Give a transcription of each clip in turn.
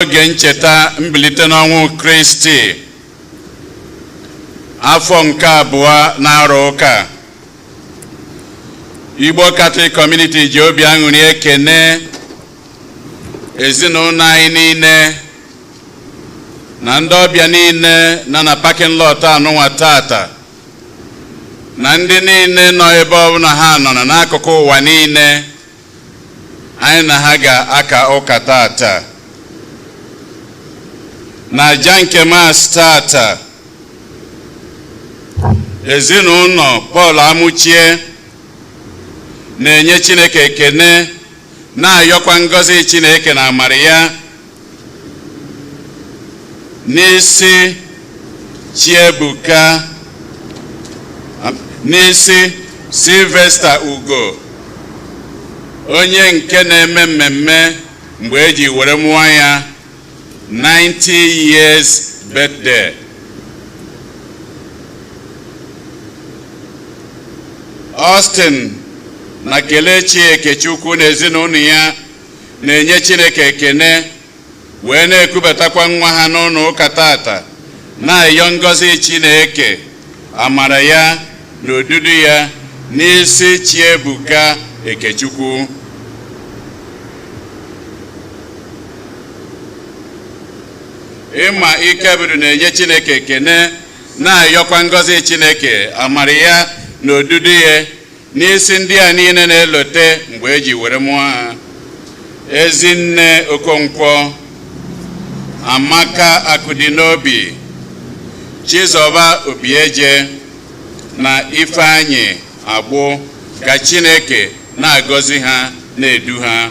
Oge ncheta mbilite n'ọnwụ Kristi, afọ nke abụọ na-arụ ụka, Igbo Catholic Community ji obi aṅụrị ekene ezinụlọ anyị niile na ndị ọbịa niile nọ na parking lot anụnwa tata, na ndị niile nọ ebe ọbụla ha nọ n'akụkụ ụwa niile anyị na ha ga-aka ụka tata. Na aja nke Mass tata, ezinụlọ Paul Amuchie na-enye Chineke ekene, na-ayọkwa ngọzi Chineke na amara ya n'isi Chiebuka, n'isi Sylvester Ugo, onye nke na-eme mmemme mgbe eji were mụọ ya 90 years birthday. Austin na Kelechi Ekechukwu na ezinụlọ ya na-enye Chineke ekene, wee na-ekubatakwa nwa ha n'ụlọ ụka tata, na-ayọ ngọzi Chineke, amara ya na odudu ya n'isi Chiebuka Ekechukwu. Ịma Ikebudu na-enye Chineke ekene, na-ayọkwa ngọzi Chineke, amara ya na odudu ya n'isi ndị a niile na-elote mgbe eji were mụọ ha: Ezinne Okonkwo, Amaka Akụdịnobi, Chizọba Obieje na Ifeanyị Agbụ. Ka Chineke na-agọzi ha, na-edu ha.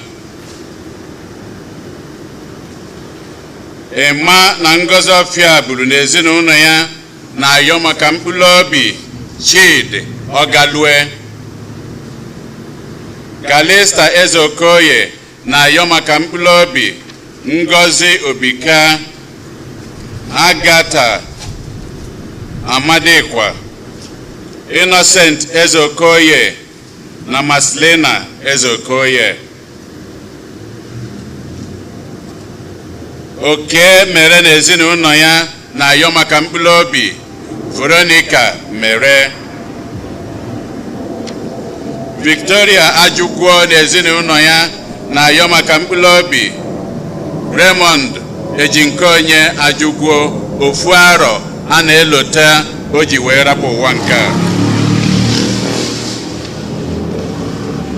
Emma na Ngozi Ọfịa buru n'ezinụlọ ya na-ayọ maka mkpụrụ obi Chidi Ọgalue. Kalista Eze Okoye na-ayọ maka mkpụrụ obi Ngozi Obika, Agatha Amadikwa, Innocent Eze Okoye na Maslina Eze Okoye. Oke mere na ezinụlọ ya na-ayọ maka mkpụrụ obi Veronica mere. Victoria Ajụkwuo na ezinụlọ ya na-ayọ maka mkpụrụ obi Raymond Ejinkonye Ajụkwuo, ofu arọ a na-elote o ji wee rapụ ụwa nke a.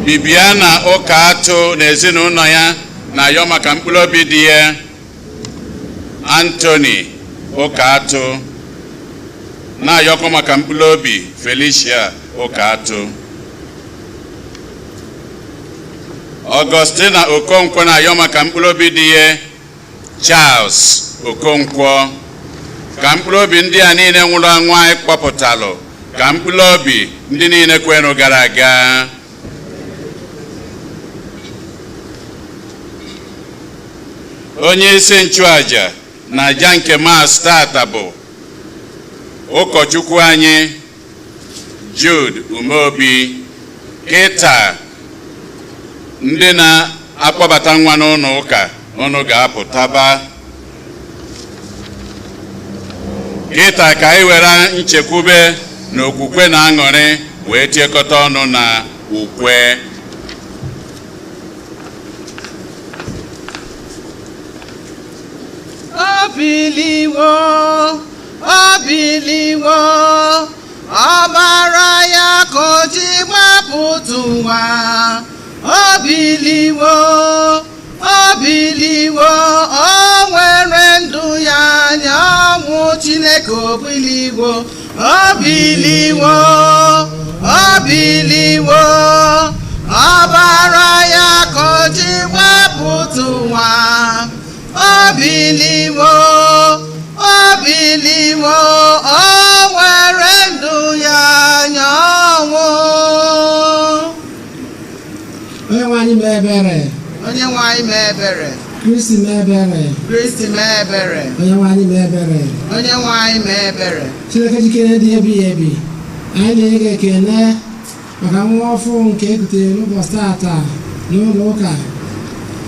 Bibiana Ụka Atụ na ezinụlọ ya na-ayọ maka mkpụrụ obi di ya Anthony Ụka Atụ, na-ayọkwa maka mkpụrụ obi Felicia Ụka Atụ. Augustina Okonkwo na-ayọ maka mkpụrụ obi di ya Charles Okonkwo. Ka mkpụrụ obi ndị a niile nwụrụ anwụ anyị kpọpụtalụ, ka mkpụrụ obi ndị niile kwenụ gara aga. Onye isi nchụaja na aja nke Mass tata bụ ụkọchukwu anyị Jude Umeobi. Kịta ndị na-akpọbata nwa n'ụlọ ụka, unu ga-apụtaba kịta ka anyị were nchekwube na okwukwe na aṅụrị wee tiekọta ọnụ na ukwe. Obiliwo, obiliwo, ọbara ya ka o ji gbapụta ụwa. Obiliwo, obiliwo, o nwere ndụ ya nye ọnwụ. Chineke obiliwo, obiliwo, obiliwo, ọbara ya ka o ji gbapụta ụwa. Obiliwo, obiliwo, o nwere ndụ ya nye ọnwụ. Onye nwe anyị mee ebere. Onye nwe anyị mee ebere. Kristi mee ebere. Kristi mee ebere. Onye nwe anyị mee ebere. Onye nwe anyị mee ebere. Chineke jikere dị ebighị ebi, anyị na-enye gị ekele maka nwa ọfụ nke ekutere n'ụbọchị tata n'ụlọ ụka,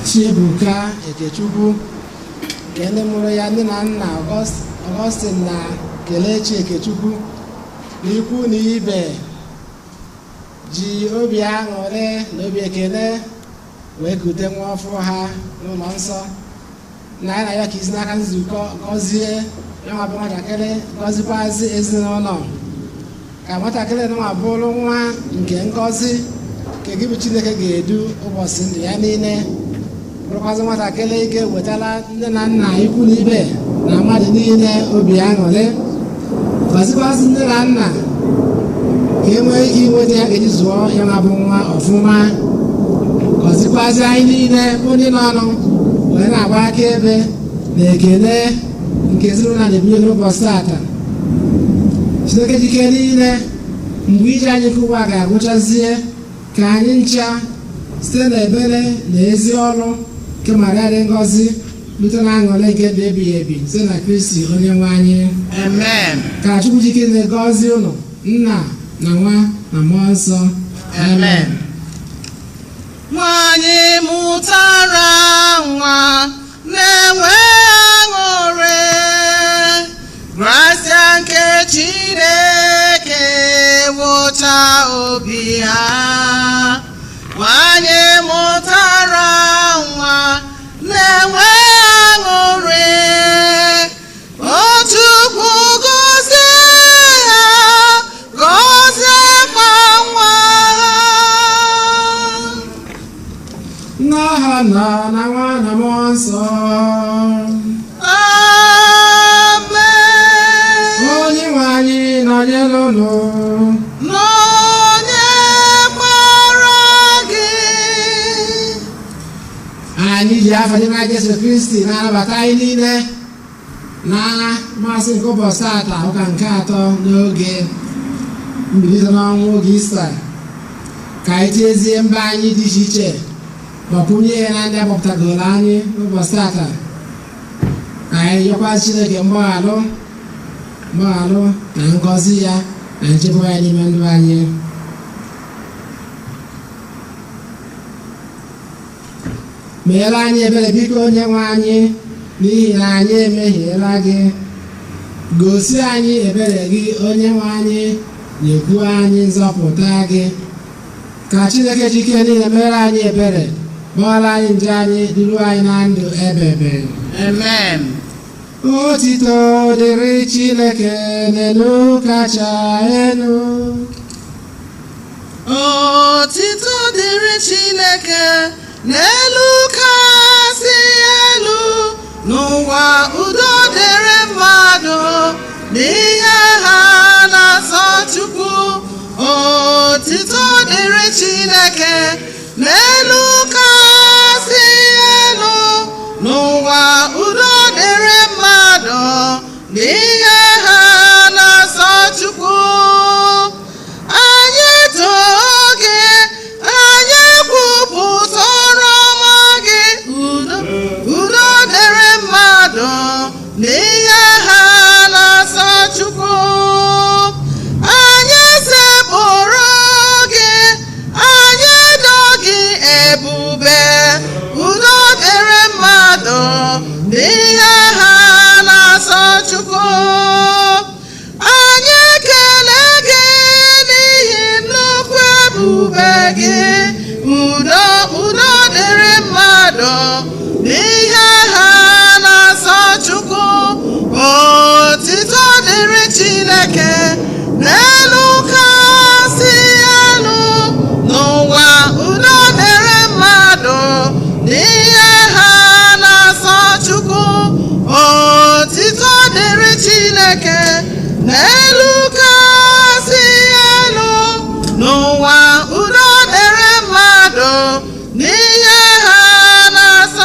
Chiebuka Ekechukwu. Nke ndị mụrụ ya, nne na nna Augustine na Kelechi Ekechukwu na ikwu na ibe ji obi aṅụrị na obi ekele wee kute nwa ọfụ ha n'ụlọ nsọ. Na anyị na-ayọ ka isi n'aka nzukọ gọzie ya nwa bụ nwatakịrị, gọzikwazi ezinụlọ, ka nwatakịrị nwa bụrụ nwa nke ngọzi nke gị bụ Chineke ga-edu ụbọchị ndụ ya niile, bụrụkwazị nwatakịrị ga-ewetara nne na nna, ikwu na ibe na mmadụ niile obi aṅụrị. Gọzikwazị nne na nna ka e nwee ike inweta ya ga-eji zụọ ya nwa bụ nwa ọfụma. Gọzikwazị anyị niile bụ ndị nọ ọnụ wee na-agba akaebe na ekele nke ezinụlọ na-ebunye n'ụbọchị tata. Chineke jike niile, mgbe ije anyị nke ụwa ga-agwụchazie, ka anyị ncha site n'ebere na ezi ọrụ nke Maria dị ngọzi rute na aṅụrị nke ndụ ebighị ebi site na Kristi onye nwe anyị. Amen. Ka Chukwu jike gọzie ụnụ, Nna na Nwa na Mmụọ Nsọ. Amen. Nwanyị mụtara nwa na-enwe aṅụrị, grasia nke Chineke wụcha obi ha. Nwanyị mụtara nwa na-enwe aṅụrị, o Chukwu gọzie ha, gọziekwa nwa ha. N'aha Nna na Nwa na Mmụọ Nsọ. Amen. Onye nwe anyị nọnyere ụnụ. Nọnyekwara gị. Anyị ji afa dị na Jesu Kristi na-anabata anyị niile na Mass nke ụbọchị tata, ụka nke atọ n'oge mbilite n'ọnwụ, oge Ista. Ka anyị tiezie mba anyị dị iche iche ma kwunye ya na ndị akpọpụtagoro anyị n'ụbọchị tata. Ka anyị yọkwa Chineke mgbaghalụ mgbaghalụ na ngọzi ya na nchekwa ya n'ime ndụ anyị. Meere anyị ebere, biko, onye nwe anyị, n'ihi na anyị emehiela gị. Gosi anyị ebere gị, onye nwe anyị, nyekwuo anyị nzọpụta gị. Ka Chineke jike niile mere anyị ebere, gbaghara anyị njọ anyị, duru anyị na ndụ ebebe. Amen. Otito dịrị Chineke n'elu kacha elu. Otito dịrị Chineke n'elu kasị elu, n'ụwa udo dịrị mmadụ n'ihe ha na-asọ Chukwu. Otito dịrị Chineke n'elu kasị elu, n'ụwa udo dịrị mmadụ n'ihe ha na-asọ Chukwu. Anyị too gị, anyị kwupụta ọrụ ọma gị. Udo, udo dịrị mmadụ n'ihe ha na-asọ Chukwu. Anyị sekpụrụ gị, anyị do gị ebube. Udo dịrị mmadụ n'ihe ha na-asọ Chukwu. Anyị ekele gị n'ihi nnukwu ebube gị. Udo, udo dịrị mmadụ n'ihe ha na-asọ Chukwu. Otito dịrị Chineke n'elu kasị elu, n'ụwa udo dịrị mmadụ n'ihe ha na-asọ Chukwu. Otito dịrị Chineke n'elu kasị elu, n'ụwa udo dịrị mmadụ n'ihe ha na-asọ.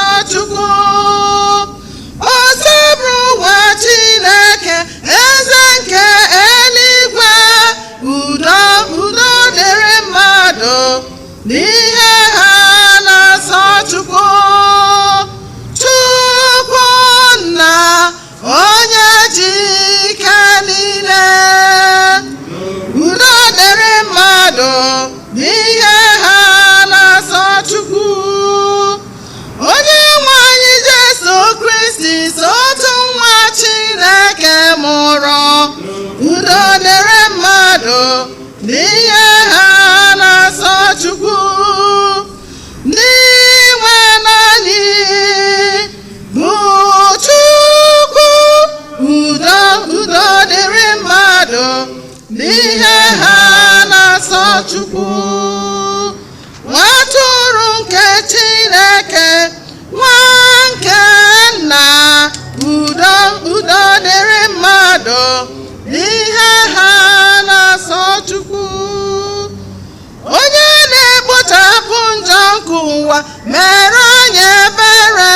ụwa mere anyị ebere.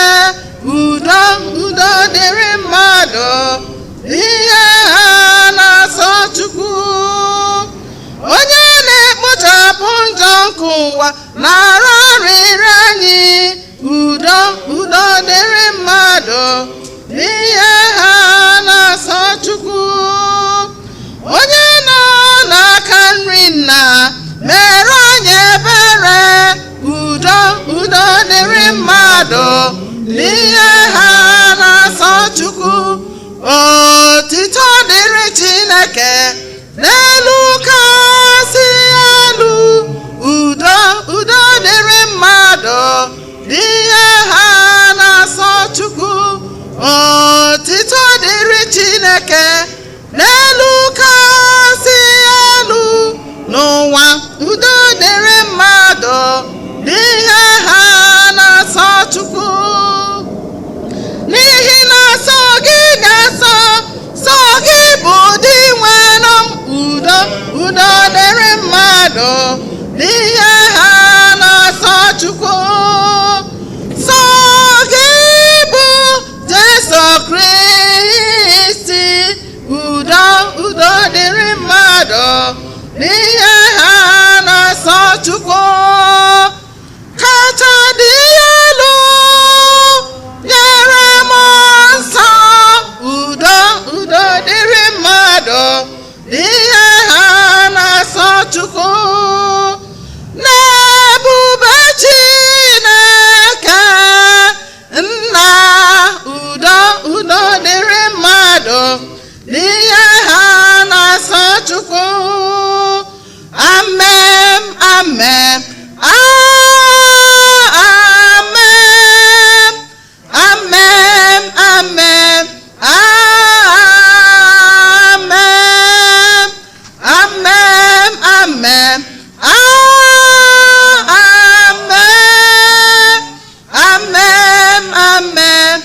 Udo, udo dịrị mmadụ, ihe ha na-asọ Chukwu. Onye na-ekpochapụ njọ nke ụwa nara arịrịọ anyị. Udo, udo dịrị mmadụ, ihe ha na-asọ Chukwu. Onye nọ n'aka nri nna mere anyị ebere. Udo, udo dịrị mmadụ, n'ihe ha na-asọ Chukwu. Otito dịrị Chineke n'elu kasị elu. Udo, udo dịrị mmadụ, n'ihe ha na-asọ Chukwu. Otito dịrị Chineke n'elu kasị elu. N'ụwa, udo dịrị mmadụ, n'ihe ha na-asọ Chukwu. N'ihi na sọ gị ga-asọ, sọ gị bụ dị nwere m. Udo, udo dịrị mmadụ, n'ihe ha na-asọ Chukwu. Sọ gị bụ Jesu Kristi. Udo, udo dịrị mmadụ, n'ihe ha na-asọ Chukwu. Kacha dị elu nyere m nsọ. Udo, udo dịrị mmadụ, n'ihe ha na-asọ Chukwu. N'ebube Chineke nna. Udo, udo dịrị mmadụ, n'ihe ha na-asọ Chukwu. Amen, amen, amen, amen, amen, amen, amen, amen, amen, amen, amen,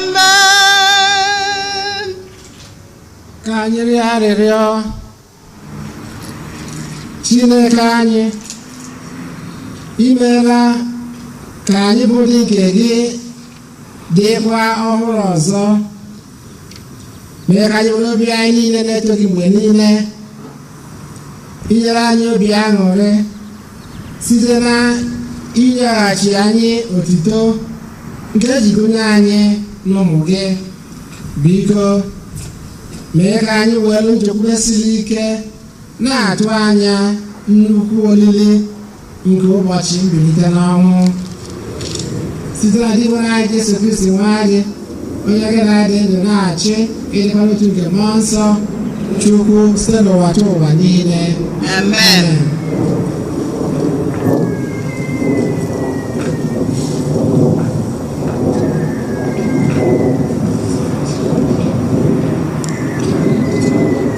amen. Ka anyị rịọ arịrịọ. Chineke anyị, imeela ka anyị bụ ndị nke gị dịkwa ọhụrụ ọzọ. Mee ka anyị were obi anyị niile na-eto gị mgbe niile, inyere anyị obi aṅụrị site na inyeghachi anyị otito nke ejigonye anyị n'ụmụ gị. Biko mee ka anyị were nchekwube siri ike na-atụ anya nnukwu olili nke ụbọchị mbilite n'ọnwụ, site na Dinwenụ anyị Jesu Kristi nwa gị, onye gị na-adị ndụ na-achị ịdịkwa n'otu nke Mmụọ Nsọ Chukwu, site n'ụwa tụ ụwa niile. Amen.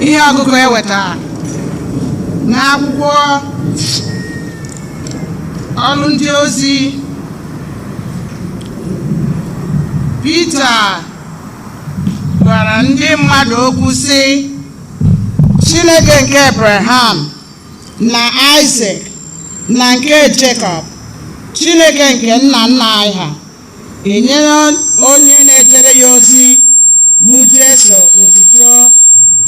Ihe ọgụgụ e wetara n'akwụkwọ Ọrụ Ndị Ozi. Pita gwara ndị mmadụ okwu sị, "Chineke nke Abraham na Isaac na nke Jacob, Chineke nke nna nna anyị ha, enyela onye na-ejere ya ozi bụ Jesu otuto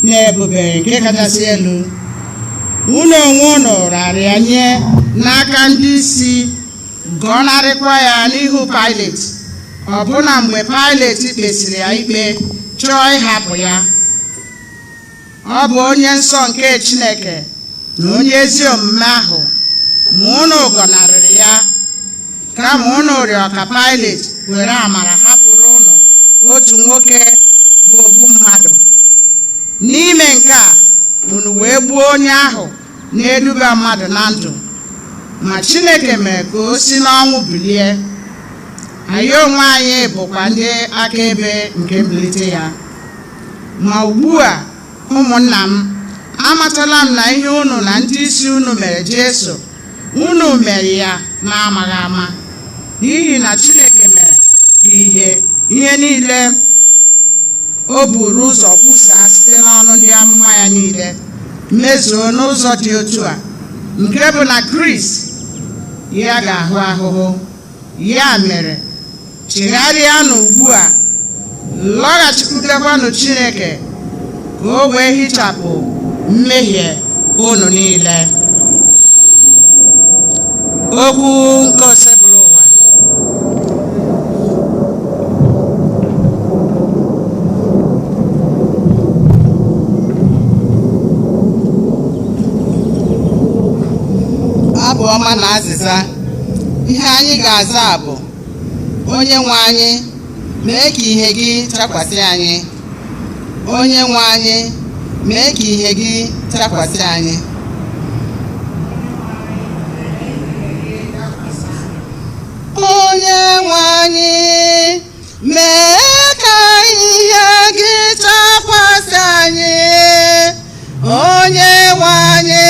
na ebube nke kachasị elu. Unu onwe unu rara ya nye n'aka ndị isi, gọnarịkwa ya n'ihu Pilet, ọbụna mgbe Pilet kpesịrị ya ikpe chọọ ịhapụ ya. Ọ bụ onye nsọ nke Chineke na onye ezi omume ahụ, ma unu gọnarịrị ya. Kama unu rịọ ka Pilet were amara hapụrụ unu otu nwoke bụ ogbu mmadụ. N'ime nke a, unu wee gbuo onye ahụ na-eduba mmadụ na ndụ, ma Chineke mere ka o si n'ọnwụ bilie. Anyị onwe anyị bụkwa ndị akaebe nke mbilite ya. Ma ugbu a, ụmụnna m, amatala m na ihe unu na ndị isi unu mere Jesu, unu mere ya na-amaghị ama. N'ihi na Chineke mere ka ihe niile o buru ụzọ kwusaa site n'ọnụ ndị amụma ya niile mezuo n'ụzọ dị otu a. nke bụ na Kraịst ya ga-ahụ ahụhụ. Ya mere, chegharịanụ ugbu a, lọghachikwutekwanụ Chineke, ka o wee hichapụ mmehie unu niile. Okwu nke Osebụrụwa. Abụ ọma na azịza. Ihe anyị ga-aza bụ: Onye nwe anyị, mee ka ihe gị chakwasị anyị. Onye nwe anyị, mee ka ihe gị chakwasị anyị. Onye nwe anyị, mee ka ihe gị chakwasị anyị. Onye nwe anyị,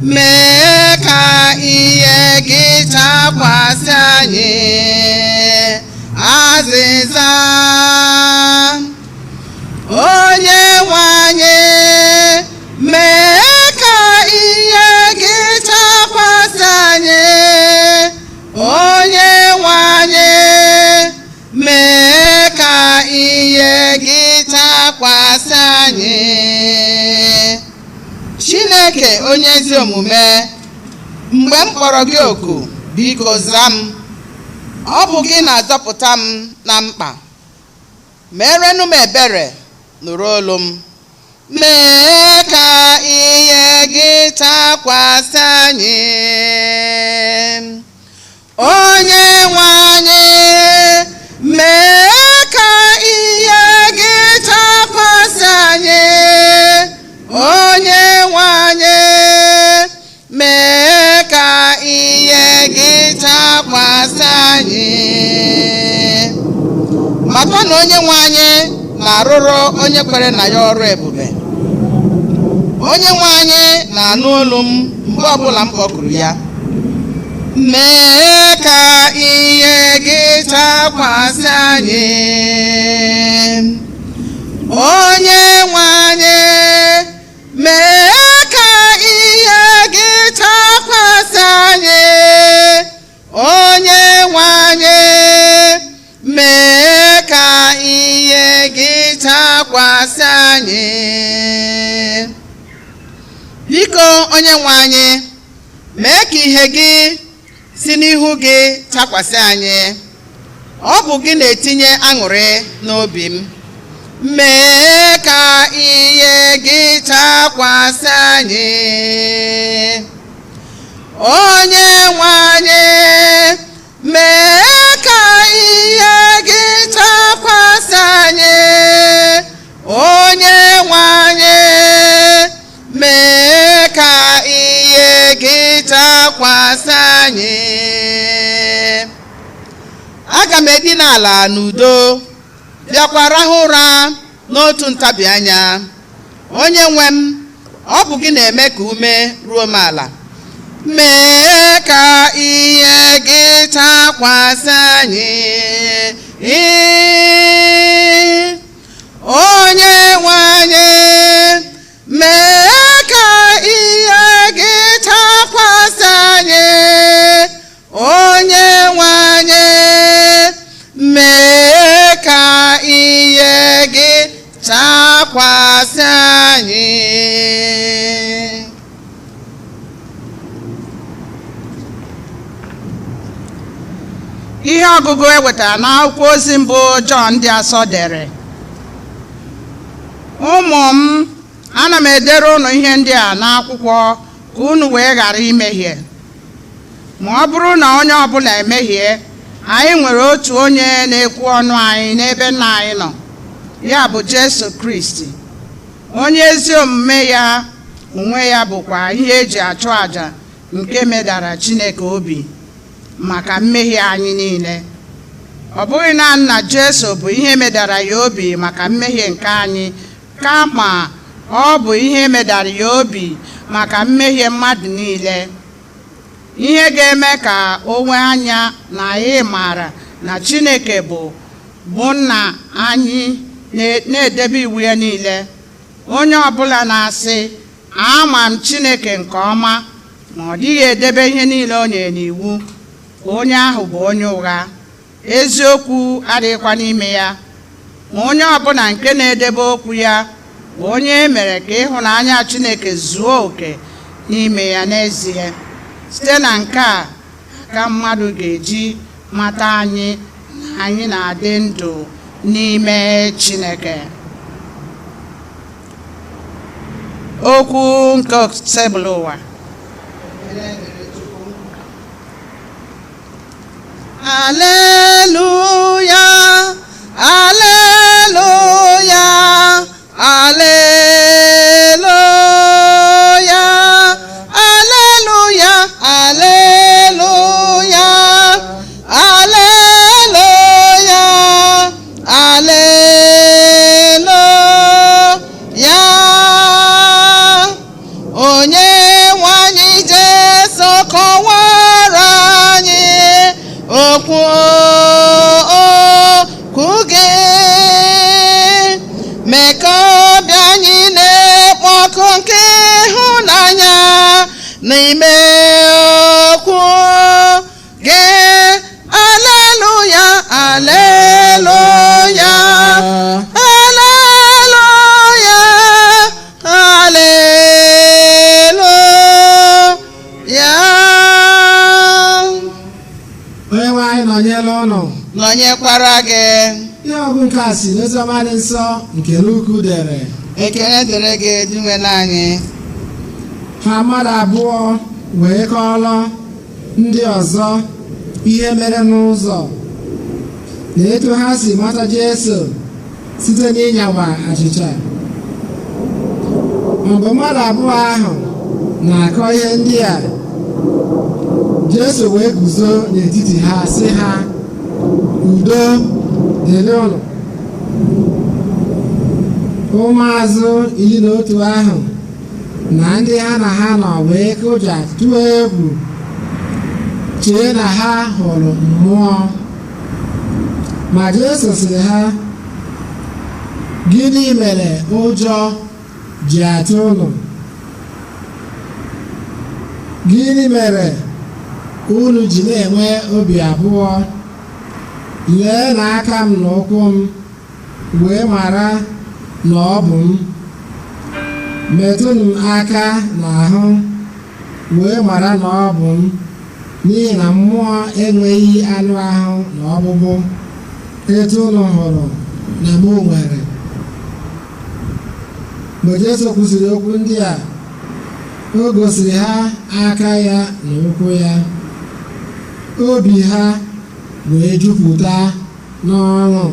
mee ka ihe gị chakwasị anyị. Azịza. Onye nwe anyị, mee ka ihe gị chakwasị anyị. Onye nwe anyị, mee ka ihe gị chakwasị anyị. Chineke onye ezi omume, mgbe m kpọrọ gị oku, biko zaa m. Ọ bụ gị na-azọpụta m na mkpa. Merenụ m ebere, nụrụ olu m. Mee ka ihe gị chakwasị anyị. Onye nwe anyị, mee ka ihe gị chakwasị anyị. Onye nwe anyị, mee ka ihe gị chakwasị anyị. Mata na onye nwe anyị na-arụrụ onye kwere na ya ọrụ ebube. Onye nwe anyị na-anụ olu m mgbe ọbụla m kpọkuru ya. Mee ka ihe gị chakwasị anyị. Onye nwe anyị, mee ka ihe gị chakwasị anyị. Onye nwe anyị, mee ka ihe gị chakwasị anyị. Biko, onye nwe anyị, mee ka ihe gị si n'ihu gị chakwasị anyị. Ọ bụ gị na-etinye aṅụrị n'obi m. Mee ka ihe gị chakwasị anyị. Onye nwe anyị, mee ka ihe gị chakwasị anyị. Onye nwe anyị, mee ka ihe gị chakwasị anyị. Aga m edina ala n'udo, bịakwa rahụ ụra n'otu ntabi anya. Onye nwe m, ọ bụ gị na-eme ka ume ruo m ala. Mee ka ihe gị chakwasị anyị. Onye nwe anyị, mee ka ihe gị chakwasị anyị. Onye nwe anyị, mee ka ihe gị chakwasị anyị. Ihe ọgụgụ e wetara n'akwụkwọ ozi mbụ Jọn dị asọ dere. Ụmụ m, ana m edere unu ihe ndị a n'akwụkwọ ka unu wee ghara imehie. Ma ọ bụrụ na onye ọbụla emehie, anyị nwere otu onye na-ekwu ọnụ anyị n'ebe nna anyị nọ, ya bụ Jesu Kristi, onye ezi omume ya onwe ya bụkwa ihe eji achụ àjà nke medara Chineke obi maka mmehie anyị niile. Ọ bụghị naanị na Jesu bụ ihe medara ya obi maka mmehie nke anyị, kama ọ bụ ihe medara ya obi maka mmehie mmadụ niile. Ihe ga-eme ka o nwee anya na anyị maara na Chineke bụ nna anyị na-edebe iwu ya niile. Onye ọbụla na-asị, "Ama m Chineke nke ọma," Ma ọ dịghị edebe ihe niile o nyere n'iwu, onye ahụ bụ onye ụgha, eziokwu adịghịkwa n'ime ya. Ma onye ọbụla nke na-edebe okwu ya bụ onye e mere ka ịhụnanya Chineke zuo oke n'ime ya n'ezie. Site na nke a ka mmadụ ga-eji mata anyị na anyị na-adị ndụ n'ime Chineke. Okwu nke tebụl ụwa. Aleluya, aleluya, aleluya, aleluya, aleluya, aleluya, aleluya. Onye nwe anyị Jesu kọwara anyị okwu okwu gị, mee ka obi anyị na-ekpo ọkụ nke ịhụnanya n'ime okwu gị. Aleluya, aleluya, aleluya, aleluya. Onye nwe anyị nọnyere ụnụ. Nọnyekwara gị. Ihe ọgụ nke a si n'oziọma dị nsọ nke Luku dere. Ekele dịrị gị, Dinwenụ anyị. Ha mmadụ abụọ wee kọọrọ ndị ọzọ ihe mere n'ụzọ na etu ha si mata Jesu site n'ịnyawa achịcha. Mgbe mmadụ abụọ ahụ na-akọ ihe ndị a, Jesu wee guzo n'etiti ha sị ha, udo dịrị ụnụ. Ụmụazụ 11 ahụ na ndị ha na ha nọ wee kụja tụọ egwu, chee na ha hụrụ mmụọ. Ma Jesu sịrị ha, gịnị mere ụjọ ji atụ ụnụ? Gịnị mere unu ji na-enwe obi abụọ? Lee n'aka m na ụkwụ m, wee mara na ọ bụ m. Metụnụ m aka n'ahụ, wee mara na ọ bụ m, n'ihi na mmụọ enweghị anụ ahụ na ọkpụkpụ, etu unu hụrụ na mụ nwere. Mgbe Jesu kwusịrị okwu ndị a, o gosiri ha aka ya na ụkwụ ya. Obi ha wee jupụta n'ọṅụ.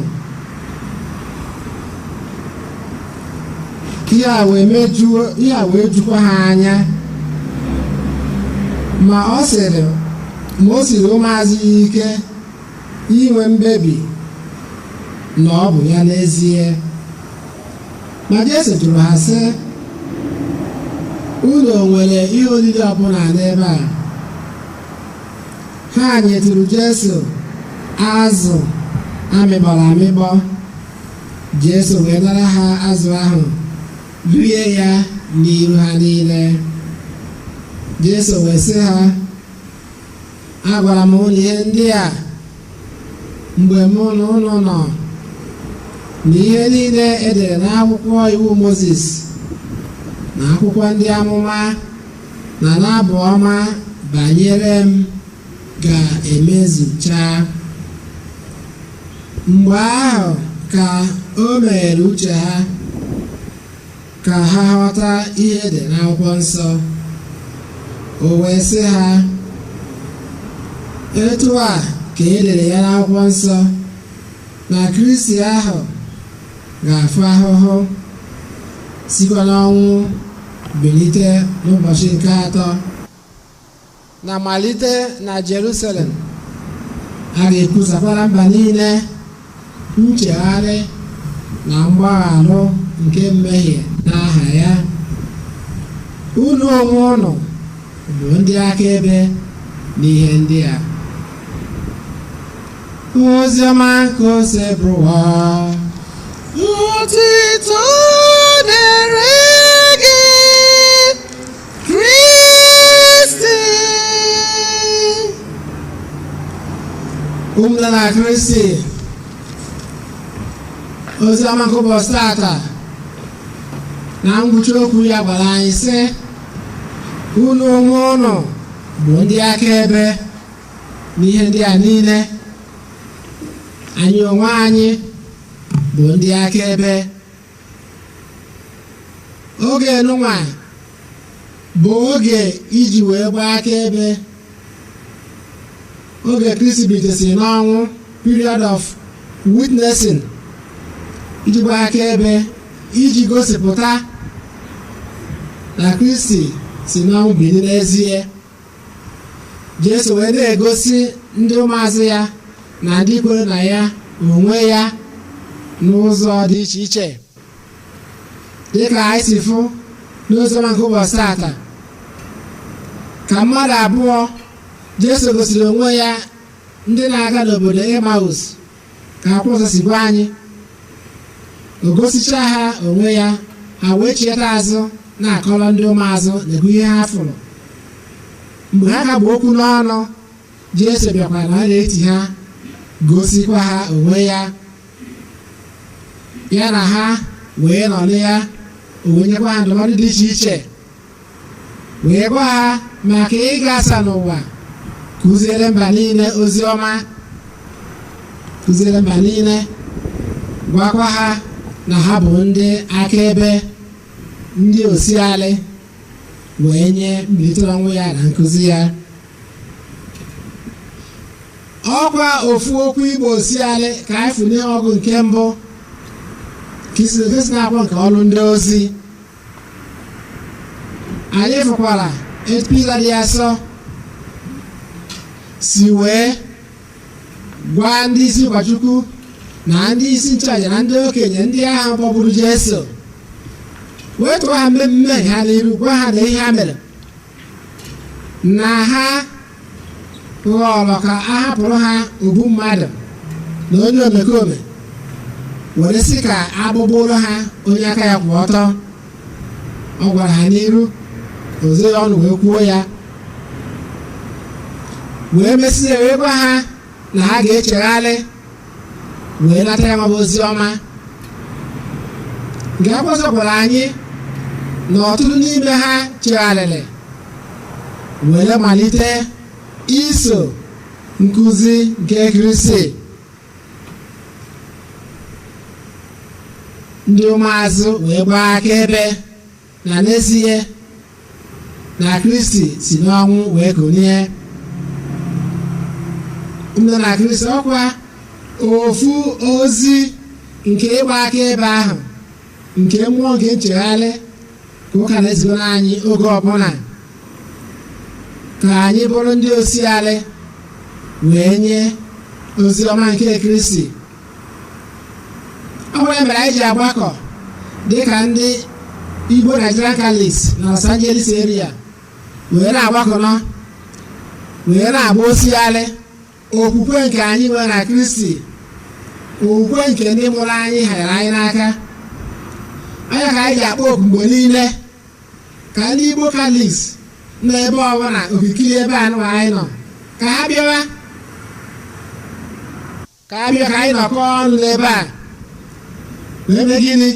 Ihe a wee jukwa ha anya. Ma o siri ụmụazụ ya ike inwe mkpebi na ọ bụ ya n'ezie. Ma Jesu jụrụ ha sị, unu nwere ihe oriri ọbụla n'ebe a? Ha nyetụrụ Jesu azụ amịkpọrọ amịkpọ. Jesu wee nara ha azụ ahụ, rie ya n'iru ha niile. Jesu wee sị ha, agwara m unu ihe ndị a mgbe mụ na unu nọ, na ihe niile edere n'akwụkwọ iwu Mozis na akwụkwọ ndị amụma na n'abụ ọma banyere m ga-emezucha. Mgbe ahụ ka o meghere uche ha ka ha ghọta ihe dị n'akwụkwọ nsọ. O wee sị ha, etu a ka e dere ya n'akwụkwọ nsọ, na Kristi ahụ ga-afụ ahụhụ, sikwa n'ọnwụ bilite n'ụbọchị nke atọ, na malite na Jerusalem a ga-ekwusakwara mba niile nchegharị na mgbagharụ nke mmehie n'aha ya. Unu onwe unu bụ ndị akaebe n'ihe ndị a. Oziọma nke Osebụrụwa. Otito dịrị gị, Kristi. Ụmụnne na Kristi, ozi ọma nke ụbọchị tata na ngwụcha okwu ya gwara anyị sị, unu onwe unu bụ ndị akaebe n'ihe ndị a niile. Anyị onwe anyị bụ ndị akaebe. Oge nụnwa bụ oge iji wee gbaa akaebe. Oge Kristi bilitesịrị n'ọnwụ, period of witnessing, iji gbaa akaebe, iji gosipụta na Kristi si n'ọnwụ bili n'ezie. Jesu wee na-egosi ndị ụmụazụ ya na ndị kwere na ya onwe ya n'ụzọ dị iche iche, dịka anyị si fụ n'oziọma nke ụbọchị tata, ka mmadụ abụọ Jesu gosiri onwe ya ndị na-aga n'obodo Emmaus, ka akwụkwọ nsọ si gwa anyị. O gosicha ha onwe ya, ha wee chieta azụ na-akọrọ ndị ụmụazụ na-ekwu ihe ha fụrụ. Mgbe ha ka bụ okwu n'ọnụ, Jesu bịakwara na n'etiti ha, gosikwa ha onwe ya. Ya na ha wee nọrọ ya, o wee nyekwa ha ndụmọdụ dị iche iche, wee gwa ha maka ịgasa n'ụwa, kụziere mba niile ozi ọma, kụziere mba niile, gwakwa ha na ha bụ ndị akaebe, ndị osialị wee nye mbilite n'ọnwụ ya na nkụzi ya. Ọkwa ofu okwu Igbo osialị ka anyị fụ n'ihe ọgụ nke mbụ ka isi na-akwụkwọ nke ọlụ ndị ozi. Anyị fụkwara etu Pita dị asọ si wee gwa ndị isi ụkọchukwu na ndị isi nchụaja na ndị okenye ndị ahụ kpọgburu Jesu, wee tụọ ha mmemme ha n'iru, gwa ha na ihe ha mere na ha ghọrọ ka a hapụrụ ha ogbu mmadụ na onye omekome, were sị ka agbụgburu ha onye aka ya kwụ ọtọ. Ọ gwara ha n'iru, ozo ya ọnụ wee kwuo ya, wee mesịa wee gwa ha na ha ga-echegharị wee nata ya nwabụ ozi ọma nke akwụkwọ nsọ gwara anyị na ọtụtụ n'ime ha chegharịrị were malite iso nkụzi nke Kristi. Ndị ụmụazụ wee gbaa akaebe na n'ezie na Kristi si n'ọnwụ wee kunie. Ndị na Kristi, ọkwa ofu ozi nke ịgba akaebe ahụ nke mmụọ nke nchegharị ka ụka na-ezigoro anyị oge ọbụla, ka anyị bụrụ ndị osialị wee nye ozi ọma nke Kristi. Ọ bụrụ ya mere anyị ji agbakọ dịka ndị Igbo Nigerian Catholics na Los Angeles area, wee na-agbakọnọ wee na-agba osialị okwukwe nke anyị nwere na Kristi, okwukwe nke ndị mụrụ anyị hanyere anyị n'aka. Anya ka anyị ji akpọ oku mgbe niile ka ndị Igbo Catholics nọ ebe ọbụla okirikiri ebe a nụwa anyị nọ, ka ha bịawa, ka ha bịa ka anyị nọkọ ọnụ n'ebe a wee mee gịnị?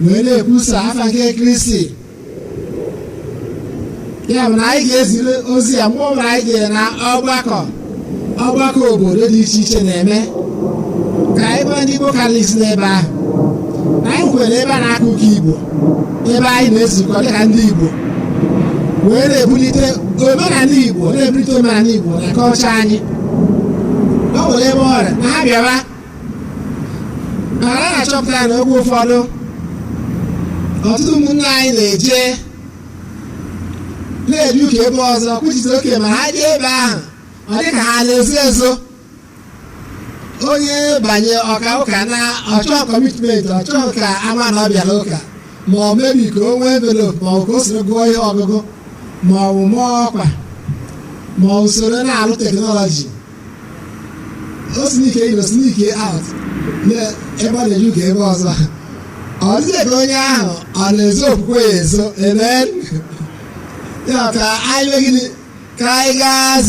Wee na-ekwusa afa nke Kristi. Ya bụ na anyị ga-eziri ozi ya mgbe ọbụla anyị jere na ọgbakọ ọgbakọ obodo dị iche iche na-eme, ka anyị gwa ndị Igbo Catholics n'ebe ahụ na anyị kwere ebe a na-aka ụka Igbo, ebe anyị na-ezukọ dịka ndị Igbo wee na-ebulite omenala Igbo, na-ebulite omenala Igbo na kọlchọ anyị. O nwere ebe ọrịa na ha bịawa, maka na a na-achọpụta na oge ụfọdụ ọtụtụ ụmụnne anyị na-eje na-eje ụka ebe ọzọ kwuchite oke, ma ha jee ebe ahụ ọ dị ka ha na-ezo ezo. Onye banye ọka ụka na ọchọ commitment, ọchọ ka ama na ọ bịara ụka, ma ọ mebi ka o nwee envelope, ma ọ ka o soro gụọ ihe ọgụgụ, ma ọ bụ mụọ ọkwa, ma ọ usoro na-alụ technology, o sneak in, o sneak out ebe ọ na-eje ụka ebe ọzọ. Ọ dịghị ka onye ahụ ọ na-ezo okwukwe ya ezo. Amen. Ya ka anyị mee gịnị? Ka anyị gaa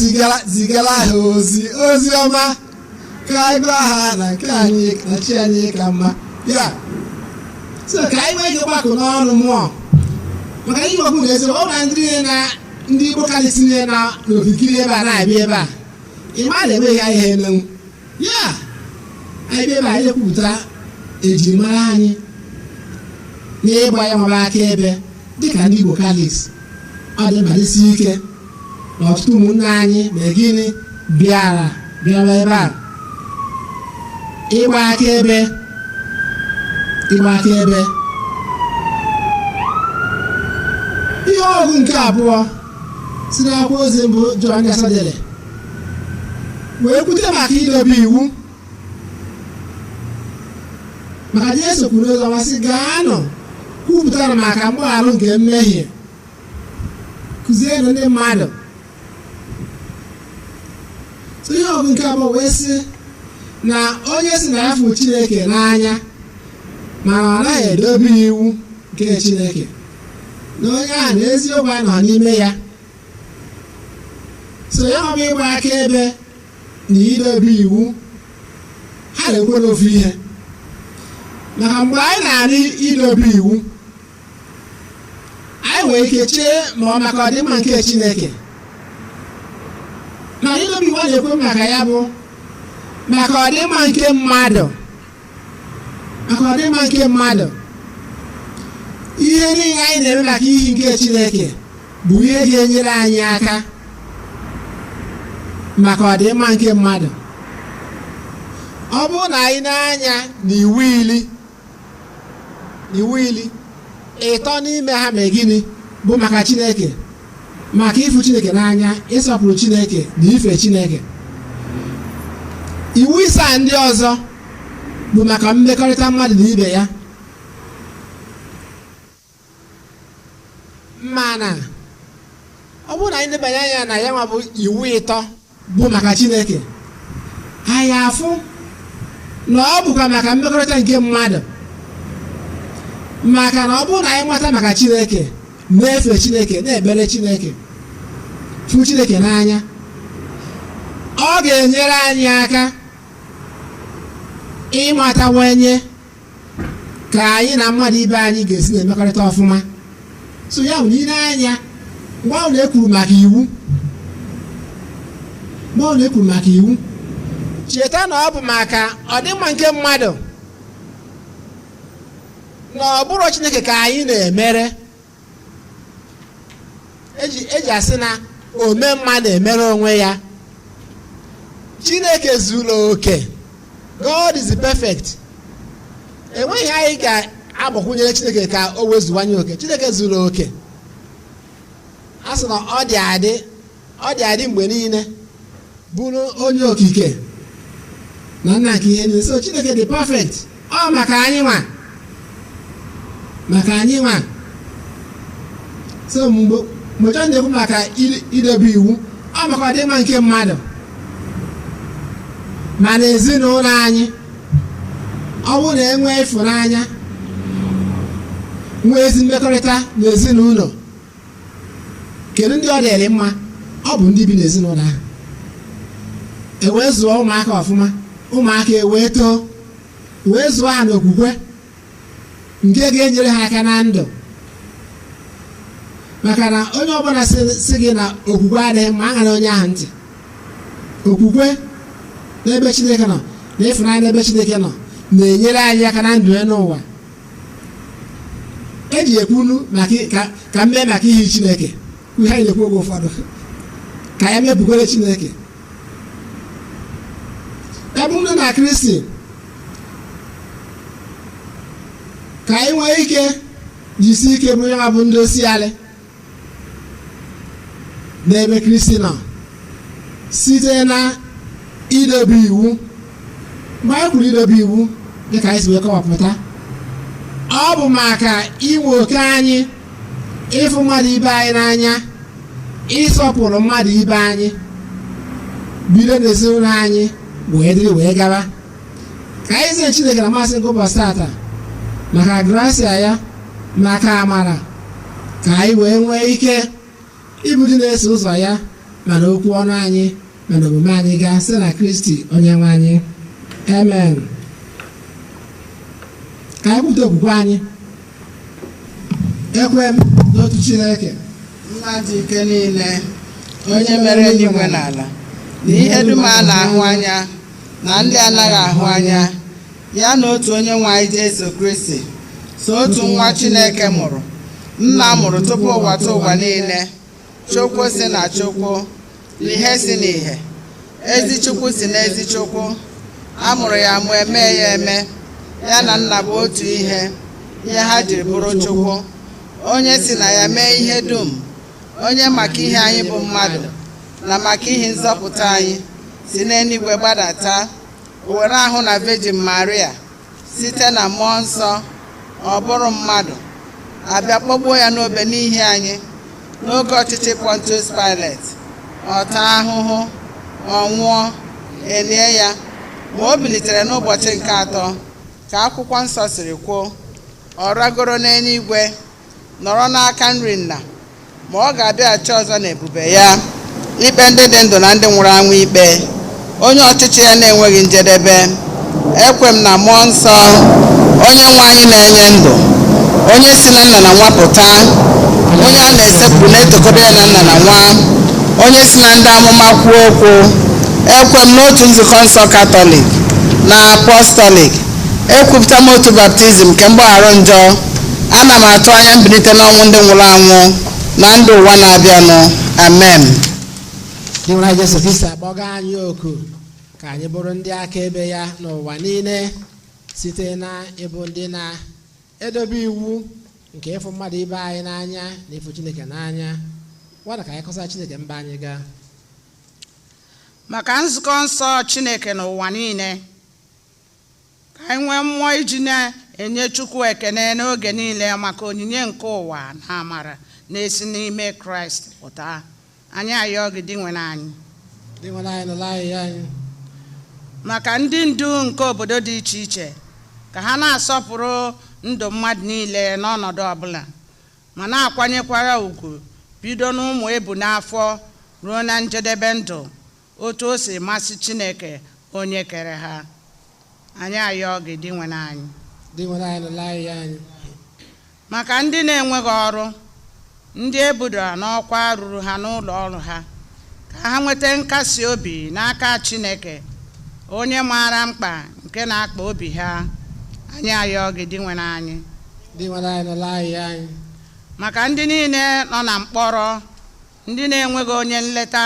zigara ha ozi ozi ọma. Ka anyị gwa ha na nke anyị na chi anyị ka mma ya. So ka anyị nwee ike gbakọ n'ọnụ mmụọ maka ihe okwu na eziokwu. Ọ na ndị niile na ndị Igbo karịsị niile na n'okirikiri ebe a na-abịa ebe a, ịma na enweghị ihe emenwu ya. Anyị bịa ebe a, anyị ekwupụta ejirimara anyị n'ịgba ya nwaba aka ebe dịka ndị Igbo Catholics. Ọ dị mkpa dịsi ike na ọtụtụ ụmụnne anyị ma gịnị bịara ebe a ịgba akaebe, ịgba akaebe. Ihe ọgụ nke abụọ si n'akwụkwọ ozi mbụ Jọn dere wee kwute maka idobe iwu, maka Jesu kwuru n'ozi ọma sị, gaanụ kwupụtara maka mgbagharụ nke mmehie, kụzienụ ndị mmadụ. So ihe ọgụ nke abụọ wee sị na onye si na ya fụ Chineke n'anya mana ọ naghị edobe iwu nke Chineke, na onye ahụ na eziokwu anọ n'ime ya. So ya ọ bụ ịgba akaebe na idobe iwu, ha na-ekwe n'ofu ihe. Maka mgbe anyị na-anụ idobe iwu, anyị nwere ike chee ma ọ maka ọdịmma nke Chineke, mana idobe iwu a na-ekwe maka ya bụ maka ọdịmma nke mmadụ, maka ọdịmma nke mmadụ. Ihe niile anyị na-eme maka ihi nke Chineke bụ ihe ga-enyere anyị aka maka ọdịmma nke mmadụ. Ọ bụrụ na anyị na-anya n'iwu ili, iwu ili ịtọ n'ime ha ma gịnị bụ maka Chineke, maka ịfụ Chineke n'anya, ịsọpụrụ Chineke na ife Chineke. Iwu isaa ndị ọzọ bụ maka mmekọrịta mmadụ na ibe ya. Mana ọ bụrụ na anyị lebanye anya na ya nwa bụ iwu ịtọ bụ maka Chineke, anyị afụ na ọ bụkwa maka mmekọrịta nke mmadụ. Maka na ọ bụrụ na anyị mata maka Chineke, na-efe Chineke, na-ekpere Chineke, fụ Chineke n'anya, ọ ga-enyere anyị aka ịmatawanye ka anyị na mmadụ ibe anyị ga-esi na-emekọrịta ọfụma. So ya bụ na ile anya, mgbe ahụ na-ekwuru maka iwu, mgbe ahụ na-ekwuru maka iwu, cheta na ọ bụ maka ọdịmma nke mmadụ, na ọ bụrụ Chineke ka anyị na-emere. Eji asị na ome mma na-emere onwe ya. Chineke zuru oke, God is perfect. Enweghị anyị ga-agbakwunyere Chineke ka o wezuwanye oke. Chineke zuru oke. A sị na ọ dị adị, ọ dị adị mgbe niile, bụrụ onye okike na nna nke ihe niile. So Chineke dị perfect. Ọ maka anyị nwa, maka anyị nwa. So mgbe Jọn na-ekwu maka idobe iwu, ọ maka ọdịmma nke mmadụ. Mana ezinụlọ anyị, ọ bụrụ na enwee ịfụnanya, nwee ezi mmekọrịta n'ezinụlọ, kedu ndị ọ dịrị mma? Ọ bụ ndị bi n'ezinụlọ ahụ. E wee zụọ ụmụaka ọfụma, ụmụaka ewee too, wee zụọ ha n'okwukwe nke ga-enyere ha aka na ndụ. Maka na onye ọbụla sị gị na okwukwe adịghị mma, aṅara onye ahụ ntị. Okwukwe n'ebe Chineke nọ na ịfụnanya n'ebe Chineke nọ na-enyere anyị aka na ndụ n'ụwa. Eji ekwunu maka ka mmee maka ihe Chineke, ihe anyị na-ekwu oge ụfọdụ ka ya mepụkwere Chineke. Ebe ndị na Kristi, ka anyị nwee ike jisi ike bụrụ ya bụ ndị osialị n'ebe Kristi nọ site na idobe iwu. Mgbe anyị kwuru idobe iwu, dịka anyị si wee kọwapụta, ọ bụ maka inwe oke anyị, ịfụ mmadụ ibe anyị n'anya, ịsọpụrụ mmadụ ibe anyị, bido n'ezinụlọ anyị wee dịrị wee gaba. Ka anyị zie Chineke na mmasị nke ụbọchị tata maka grasia ya, maka amara, ka anyị wee nwee ike ịbụ ndị na-eso ụzọ ya, mana okwu ọnụ anyị mana omume anyị gaa site na Kristi onye nwe anyị. Amen. Ka anyị kwupụta okwukwe anyị. Ekwe m n'otu Chineke, Nna dị ike niile, onye mere eluigwe na ala na ihe dum a na-ahụ anya na ndị anaghị ahụ anya, ya na otu onye nwe anyị Jesu Kristi, so otu nwa Chineke mụrụ, nna mụrụ tupu ụwa tụ ụwa niile, Chukwu si na Chukwu, na ihe si n'ihe, ezi Chukwu si na ezi Chukwu, a mụrụ ya mụ eme ya eme, ya na nna bụ otu ihe, ihe ha jiri bụrụ Chukwu, onye si na ya mee ihe dum, onye maka ihe anyị bụ mmadụ na maka ihe nzọpụta anyị si n'eluigwe gbadata, o were ahụ na Virgin Maria site na mmụọ nsọ, ọ bụrụ mmadụ, abịa kpọgbuo ya n'obe n'ihi anyị n'oge ọchịchị Pontius Pilate, ọ taa ahụhụ, ọ nwụọ, elie ya, ma o bilitere n'ụbọchị nke atọ ka akwụkwọ nsọ siri kwuo, ọ ragoro n'eluigwe, nọrọ n'aka nri nna, ma ọ ga-abịaghachi ọzọ n'ebube ya, ikpe ndị dị ndụ na ndị nwụrụ anwụ ikpe, onye ọchịchị ya na-enweghị njedebe. Ekwe m na mmụọ nsọ, onye nwe anyị na-enye ndụ, onye si na nna na nwa pụta, onye a na-esepụ na-etokọrọ ya na nna na nwa, onye si na ndị amụma kwuo okwu. Ekwe m n'otu nzukọ nsọ Katọlik na Apọstọlik. Ekwupụta m otu baptizim nke mgbaghara njọ. Ana m atụ anya mbilite n'ọnwụ ndị nwụrụ anwụ na ndụ ụwa na-abịanụ. Amen. Dị nwere Jesu Kristi akpọga anyị oku ka anyị bụrụ ndị akaebe ya n'ụwa niile site na ịbụ ndị na-edobe iwu nke ịfụ mmadụ ibe anyị n'anya na ịfụ Chineke n'anya. Nwada, ka anyị kọsa Chineke mba anyị gaa. Maka nzukọ nsọ Chineke n'ụwa niile, ka anyị nwee mmụọ iji na-enye Chukwu ekene n'oge niile maka onyinye nke ụwa na amara na-esi n'ime Kraịst pụta. Anyị ayọ gị, Dinwenụ anyị. Dị nwere anyị nụla ahịhịa anyị. Maka ndị ndu nke obodo dị iche iche, ka ha na-asọpụrụ ndụ mmadụ niile n'ọnọdụ ọbụla, ma na-akwanyekwara ugwu bido n'ụmụ ebu n'afọ ruo na njedebe ndụ, otu o si masị Chineke onye kere ha. Anyị ayọ gị, Dinwenụ anyị. Dị nwere anyị nụla ahịhịa anyị. Maka ndị na-enweghị ọrụ, ndị e budara n'ọkwa ruru ha n'ụlọ ọrụ ha, ka ha nweta nkasi obi n'aka Chineke onye maara mkpa nke na-akpa obi ha. Anyị ayọ gị, Dinwenụ anyị. Dị nwere anyị nụla ahịhịa anyị. Maka ndị niile nọ na mkpọrọ, ndị na-enweghị onye nleta,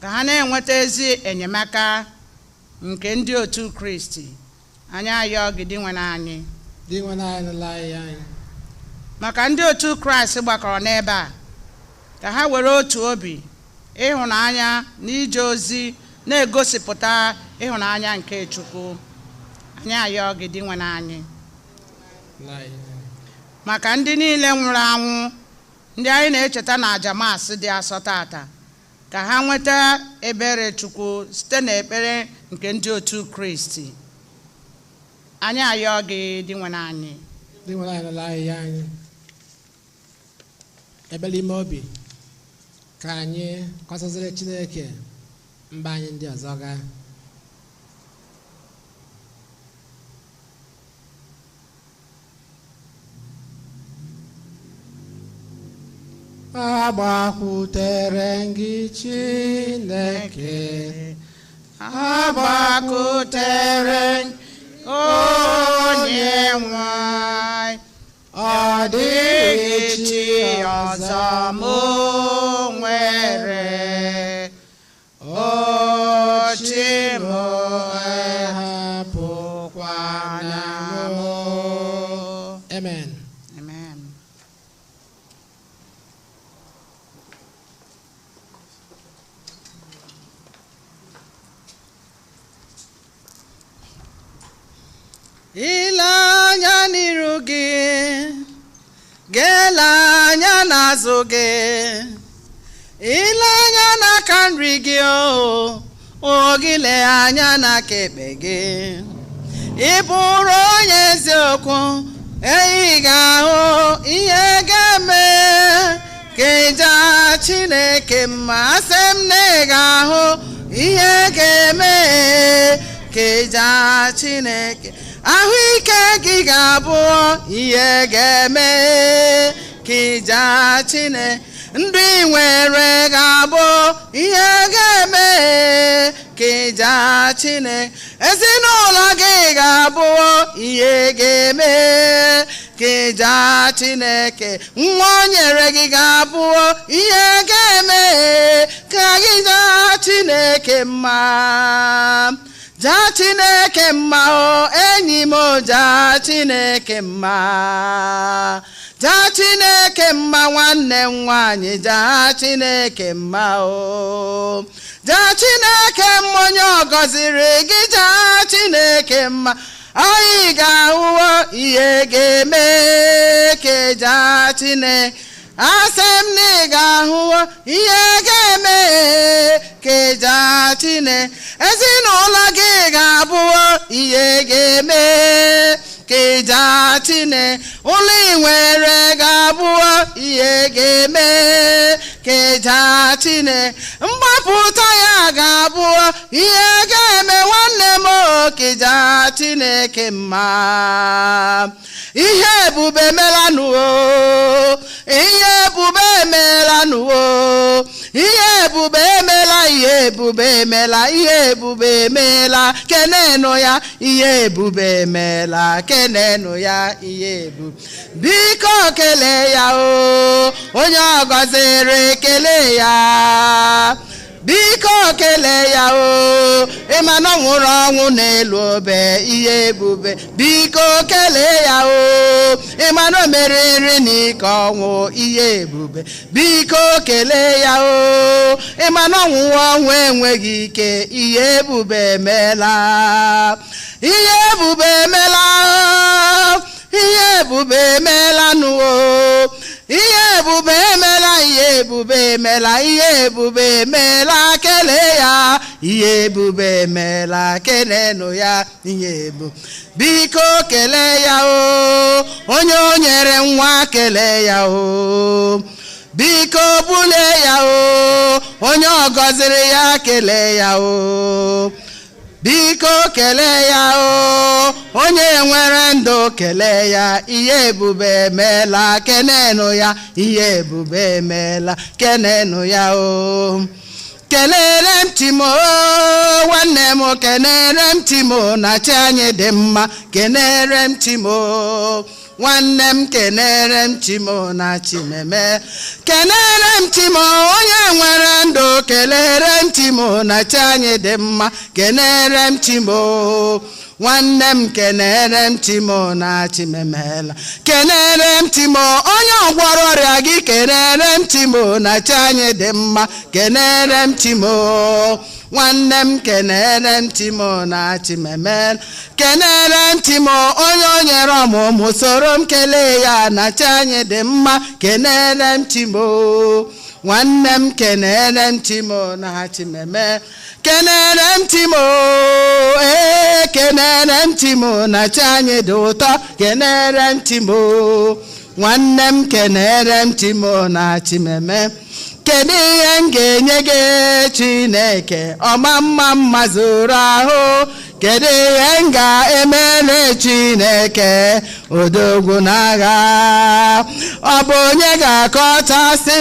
ka ha na-enweta ezi enyemaka nke ndị otu Kristi. Anyị ayọ gị, Dinwenụ anyị. Dị nwere anyị nụla ahịhịa anyị. Maka ndị otu Kraịst gbakọrọ n'ebe a, ka ha were otu obi ịhụnanya na ije ozi na-egosipụta ịhụnanya nke Chukwu. Anyị ayọ gị, Dinwenụ anyị. Nụla ahịhịa anyị. Maka ndị niile nwụrụ anwụ, ndị anyị na-echeta na aja maasị dị asọ tata, ka ha nweta ebere Chukwu site n'ekpere nke ndị otu Kristi. Anyị ayọ gị, Dinwenụ anyị. Dị nwere anyị nụla ahịhịa anyị. Ebele ime obi ka anyị kọsaziri Chineke mba anyị ndị ọzọ gaa. Agbakwutere gị Chineke, Agbakutere onye nwe anyị, ọ dịghị dịghị chi ọzọ mụ nwere, o chi m ahapụkwana na m. mụ. Amen. Amen. Ile anya n'iru gị, gele anya n'azụ gị, ile anya n'aka nri gị, o gị lee anya n'aka ekpe gị. Ị bụrụ onye eziokwu, ị ga-ahụ ihe ga-eme ka ịja Chineke mma. Asị m na ị ga-ahụ ihe ga-eme ka ịja Chineke. Ahụike gị ga-abụ ihe ga-eme ka ịja Chineke. Ndụ ị nwere ga-abụ ihe ga-eme ka ịja Chineke. Ezinụlọ gị ga-abụ ihe ga-eme ka ịja Chineke. Nwa o nyere gị ga-abụ ihe ga-eme ka gị jaa Chineke mma. Jaa Chineke mma o enyi m, jaa Chineke mma. Jaa Chineke mma nwanne m nwanyị, jaa Chineke mma o. Jaa Chineke mma onye ọ gọziri gị, jaa Chineke mma. Anyị ga-ahụwo ihe ga-eme ka jaa Chineke. Asị m na ị ga-ahụwo ihe ga-eme ka jaa Chineke. Ezinụlọ gị ga-abụwo ihe ga-eme ka jaa Chineke. Ụlọ ị nwere ga-abụwo ihe ga-eme ka jaa Chineke. Mgbapụta ya ga-abụwo ihe ga-eme nwanne m ka jaa Chineke mma. Ihe ebube melanụ o, ihe ebube emelanụ o, ihe ebube emela, ihe ebube emela, ihe ebube emela, kenenụ ya, ihe ebube emela, kenenụ ya, ihe ebube. Biko kelee ya o, onye ọ gọziri kelee ya. Biko kelee ya o, ịma na ọ nwụrụ ọnwụ n'elu obe, ihe ebube. Biko kelee ya o, ịma na o meriri n'ike ọnwụ, ihe ebube. Biko kelee ya o, ịma na ọnwụ ọnwụ enweghị ike, ihe ebube emela. Ihe ebube emela, ihe ebube emela nụ o. Ihe ebube emela, ihe ebube emela, ihe ebube emela, kelee ya. Ihe ebube emela, kelenụ ya, ihe ebube. Biko kelee ya o, onye o nyere nwa kelee ya o. Biko bulie ya o, onye ọ gọziri ya kelee ya o. Biko kelee ya o, onye nwere ndụ kelee ya. Ihe ebube emela, kenenụ ya, ihe ebube emela, kenenụ ya o. Kelere m Chimo nwanne m, kenere m Chimo na chi anyị dị mma. Kenere m Chimo nwanne m, kenere m Chimo na Chimeme. Kenere m Chimo onye nwere ndụ, kelere m Chimo na chi anyị dị mma. Kenere m Chimo nwanne m, kenere m Chimo na Chimemela. Kenere m Chimo onye ọgwọrọ ọrịa gị, kenere m Chimo na chi anyị dị mma. Kenere m Chimo nwanne m, kenere m Chimo na Chimemela. Kenere m Chimo onye o nyere ọmụmụ, soro m kelee ya na chi anyị dị mma. Kenere m Chimo nwanne m, kenere m Chimo na Chimeme. Kenere m Chimo, ee, kenere m Chimo na chi anyị dị ụtọ. Kenere m Chimo nwanne m, kenere m Chimo na Chimeme. Kedu ihe m ga-enye gị Chineke ọma mma mma zuru ahụ? Kedu ihe m ga-emere Chineke odogwu n'agha? Ọ bụ onye ga-akọchasị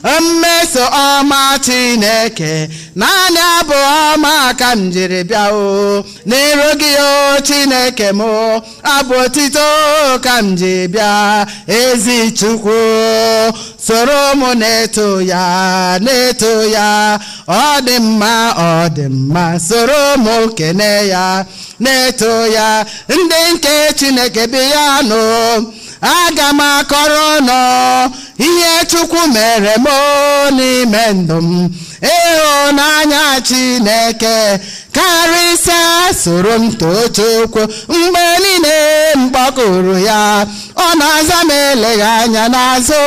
o mmeso ọma Chineke? Naanị abụ ọma ka m jiri bịa o n'iru gị o Chineke m, abụ otito ka m ji bịa. Ezi Chukwu, soro m na-eto ya, na-eto ya, ọ dị mma, ọ dị mma. Soro m kene ya, na-eto ya. Ndị nke Chineke, bịa nụ, aga m akọrọ nọ ihe Chukwu mere m n'ime ndụ m. Ịhụnanya Chineke karịsịa, soro m too Chukwu. Mgbe niile m kpọkuru ya, ọ na-aza m eleghị anya n'azụ.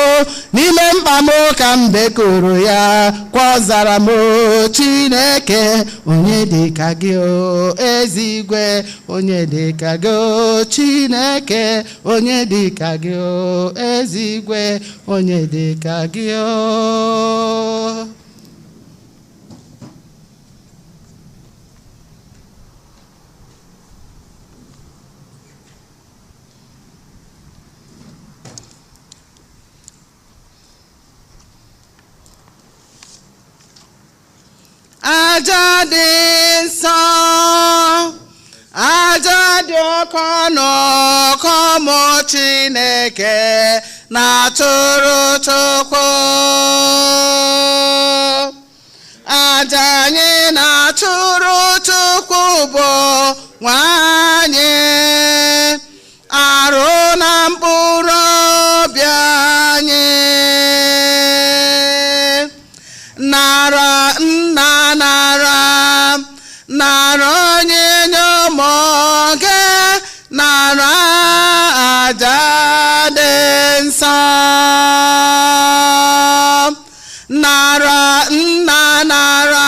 N'ime mkpa m ka m bekuru ya, kwa ọ zara m. Chineke, onye dịka gị o ezigwe? Onye dịka gị o Chineke? Onye dịka gị o ezigwe? Onye dịka gị o? Aja dị nsọ, aja dị oke ọnụ ka ụmụ Chineke na-atụrụ Chukwu. Aja anyị na-atụrụ Chukwu bụ nwanyị arụ na mkpụrụ obi anyị. Nara nna, nara, nara onye nye ụmụ gị, nara aja dị nsọ. Nara nna, nara,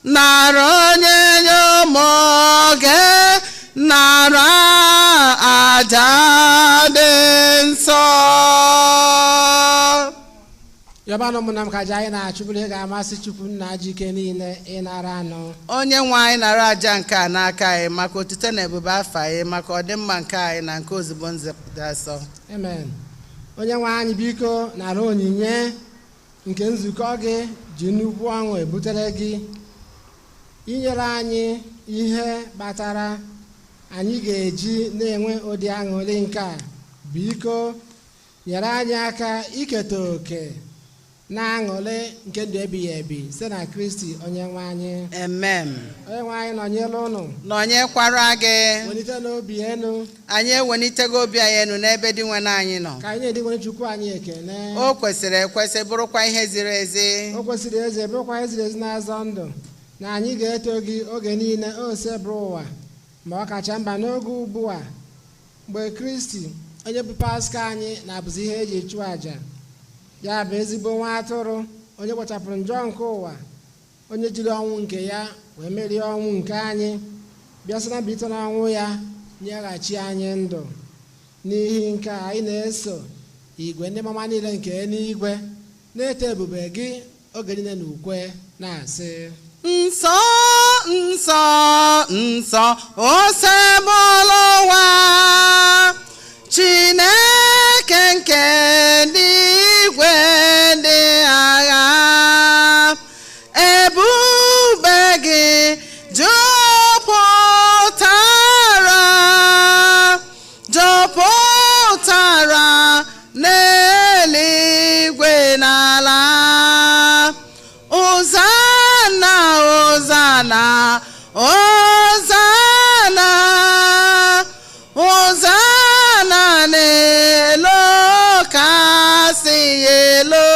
nara onye nye ụmụ gị, nara aja dị nsọ. Yọbanụ ụmụnna m ka aja anyị na-achụ bụrụ ihe ga-amasị Chukwu nna ji ike niile ịnara anụ. Onye nwe anyị, nara aja nke a n'aka anyị maka otite na ebube afa anyị, maka ọdịmma nke anyị na nke ozugbo nzepụta nsọ. Amen. Onye nwe anyị, biko nara onyinye nke nzukọ gị ji nnukwu ọṅụ ebutere gị, inyere anyị ihe kpatara anyị ga-eji na-enwe ụdị aṅụrị nke a. Biko nyere anyị aka iketa òkè na aṅụrị nke ndụ ebighị ebi site na Kristi onye nwe anyị. Amen. Onye nwe anyị nọnyere ụnụ. Nọnyekwara gị. Welite n'obi enu. Anyị ewelitego obi anyị enu n'ebe dị nwe anyị nọ. Ka anyị na-edinwere Chukwu anyị ekele. O kwesịrị ekwesị, bụrụkwa ihe ziri ezi. O kwesịrị eze, bụrụkwa ihe ziri ezi na-azọ ndụ na anyị ga-eto gị oge niile, Osebụrụ ụwa, ma ọ kacha mba n'oge ugbu a mgbe Kristi onye bụ Paska anyị na-abụzi ihe eji chụọ àjà ya, bụ ezigbo nwa atụrụ onye kpochapụrụ njọ nke ụwa, onye jiri ọnwụ nke ya wee merie ọnwụ nke anyị, bịa sị na mbilite n'ọnwụ ya nyeghachi anyị ndụ. N'ihi nke a, anyị na-eso igwe ndị mama niile nke eluigwe na-eto ebube gị oge niile na ukwe na-asị: Nsọ, nsọ, nsọ, Osebụrụ ụwa, Chineke nke ndị igwe ndị agha, ebube gị jupụtara, jupụtara n'eluigwe n'ala. Hosanna, Hosanna, Hosanna, Hosanna n'elu kasị elu.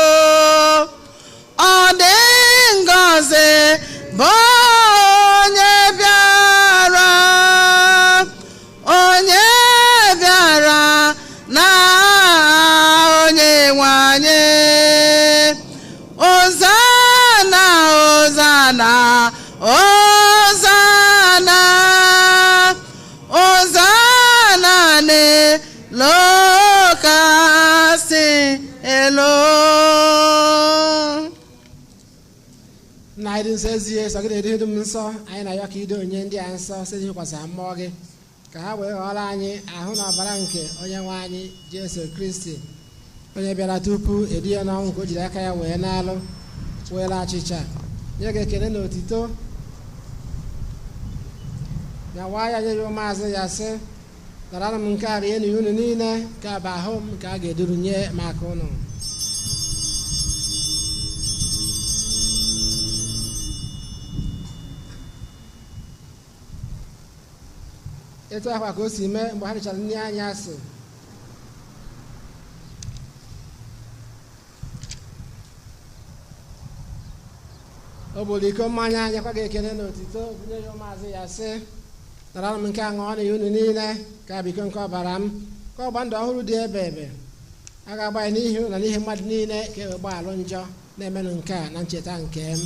Ọ dị ngọzi bụ onye bịara, onye bịara na onye nwe anyị. Hosanna, Hosanna, Hosanna, Hosanna n'elu kasị elu. Nna anyị dị nsọ, ezie sọ gị na-eri dum nsọ, anyị na-ayọ ka ido onye ndị a nsọ site n'ikwasa mmụọ gị, ka ha wee ghọrọ anyị ahụ na ọbara nke onye nwe anyị Jesu Kristi, onye bịara tupu edi ya n'ọnwụ nke o jiri aka ya wee na-alụ, were achịcha nye gị ekele na otito, nyawa ya nye ya ụmụazụ ya, sị: "Naranụ m nke a, rie na unu niile, nke a bụ ahụ m nke a ga-eduru nye maka unu." Etu akwa ka o si mee mgbe ha richara nri anyasị, o buru iko mmanya, nyekwa gị ekele na otito, bunye ya ụmụazụ ya, sị: "Nara m nke a, ṅụọ na ya unu niile, ka bụ iko nke ọbara m, ka ọgba ndụ ọhụrụ dị ebe ebe a ga-agba ya n'ihi unu na n'ihi mmadụ niile, ka e wee gbaghalụ njọ. Na-emenụ nke a na ncheta nke m."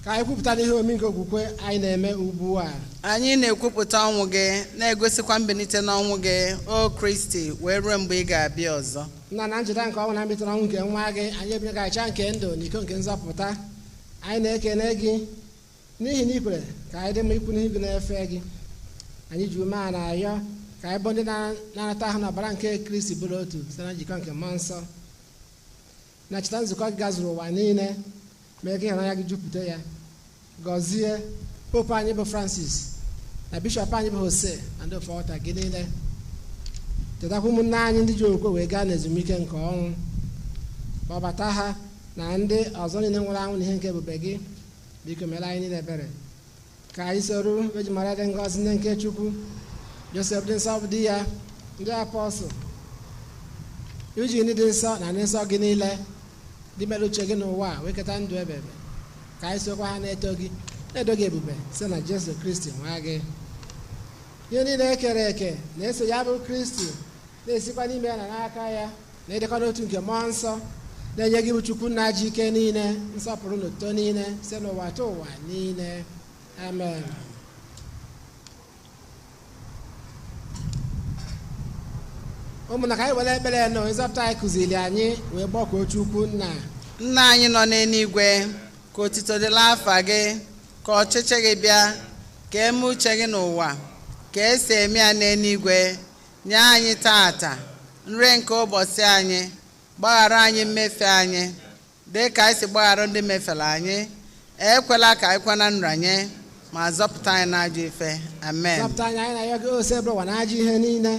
Ka anyị kwupụta n'ihe omimi nke okwukwe anyị na-eme ugbu a. Anyị na-ekwupụta ọnwụ gị, na-egosikwa mbilite n'ọnwụ gị, o Kristi, wee ruo mgbe ị ga-abịa ọzọ. Nna, na ncheta nke ọnwụ na mbilite n'ọnwụ nke nwa gị, anyị ebinye gị achịcha nke ndụ na iko nke nzọpụta. Anyị na-ekele gị n'ihi na i kwere ka anyị dị mma ikwu n'ihu gị na-efe gị. Anyị ji umeala ayọ Ka anyị bụ ndị na-anata ahụ na ọbara nke Kristi bụrụ otu site na njikọ nke Mmụọ Nsọ. Na cheta nzukọ gị gazuru ụwa niile, mee ka ịhụnanya gị jupụta ya. Gọzie Popu anyị bụ Francis na Bishọp anyị bụ Jose na ndị ofe ọta gị niile. Chetakwa ụmụnne anyị ndị ji okwukwe wee gaa n'ezumike nke ọnwụ, kpọbata ha na ndị ọzọ niile nwụrụ anwụ n'ihe nke ebube gị. Biko mere anyị niile ebere, ka anyị soro Virgin Maria dị ngọzi, nne nke Chukwu, Josef dị nsọ bụ di ya, ndị apọstụl, iji ndị dị nsọ na ndị nsọ gị niile dị mere uche gị n'ụwa a wee keta ndụ ebebe, ka anyị sokwa ha na-eto gị, na-edo gị ebube site na Jesu Kristi nwa gị. Ihe niile e kere eke na-eso ya bụ Kristi, na-esikwa n'ime ya na n'aka ya, na ịdịkọ n'otu nke Mmụọ Nsọ, na-enye gị bụ Chukwu nna ji ike niile, nsọpụrụ na otuto niile site n'ụwa ta ụwa niile. Amen. Ụmụnna, ka anyị were ekpere na onye nzọpụta anyị kụziri anyị wee gbọkuo Chukwu nna. Nna anyị nọ n'eluigwe, ka otito dịla afa gị, ka ọchịchị gị bịa, ka eme uche gị n'ụwa ka esi eme ya n'eluigwe. Nye anyị tata nri nke ụbọchị anyị. Gbaghara anyị mmefe anyị dị ka anyị si gbaghara ndị mefere anyị. Ekwela ka anyị kwe na nranye, ma zọpụta anyị n'ajọ ife. Amen. Zọpụta anyị, anyị na-arịọ gị, ose ebere ụwa na ajọ ihe niile.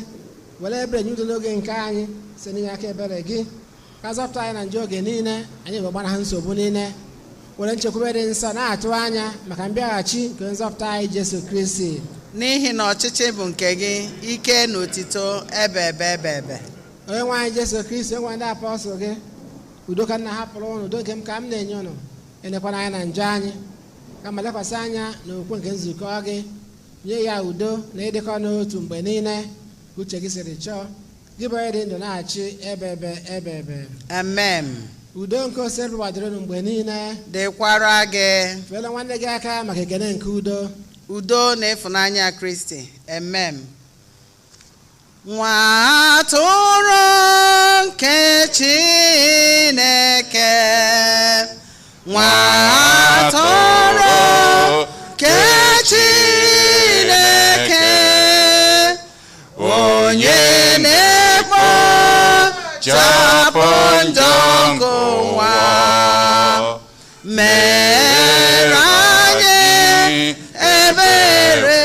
Were ebere nye udo n'oge nke anyị site n'inye aka ebere gị, ka zọpụta anyị na njọ oge niile, anyị wee gbanahụ nsogbu niile, were nchekwube dị nsọ na-atụ anya maka mbịaghachi nke nzọpụta anyị Jesu Kristi. N'ihi na ọchịchị bụ nke gị, ike na otito ebe ebe ebe ebe. Onye nwe anyị Jesu Kristi, onye nwe ndị apọstụl gị, udo ka nna hapụrụ ụnụ, udo nke m ka m na-enye ụnụ. Elekwana anya na njọ anyị, kama lekwasị anya na okwukwe nke nzukọ gị. Nye ya udo na ịdịkọ n'otu mgbe niile ka uche gị siri chọọ, gị bụ onye dị ndụ na-achị ebe ebe ebe ebe. Amen. Udo nke Osebụwa dịrị unu mgbe niile. Dịkwara gị. Feela nwanne gị aka maka ekele nke udo. Udo na ịfụnanya Kristi. Amen. Nwa atụrụ nke Chineke, nwa atụrụ nke Chineke, onye na-ekpochapụ njọ nke ụwa, mere anyị ebere.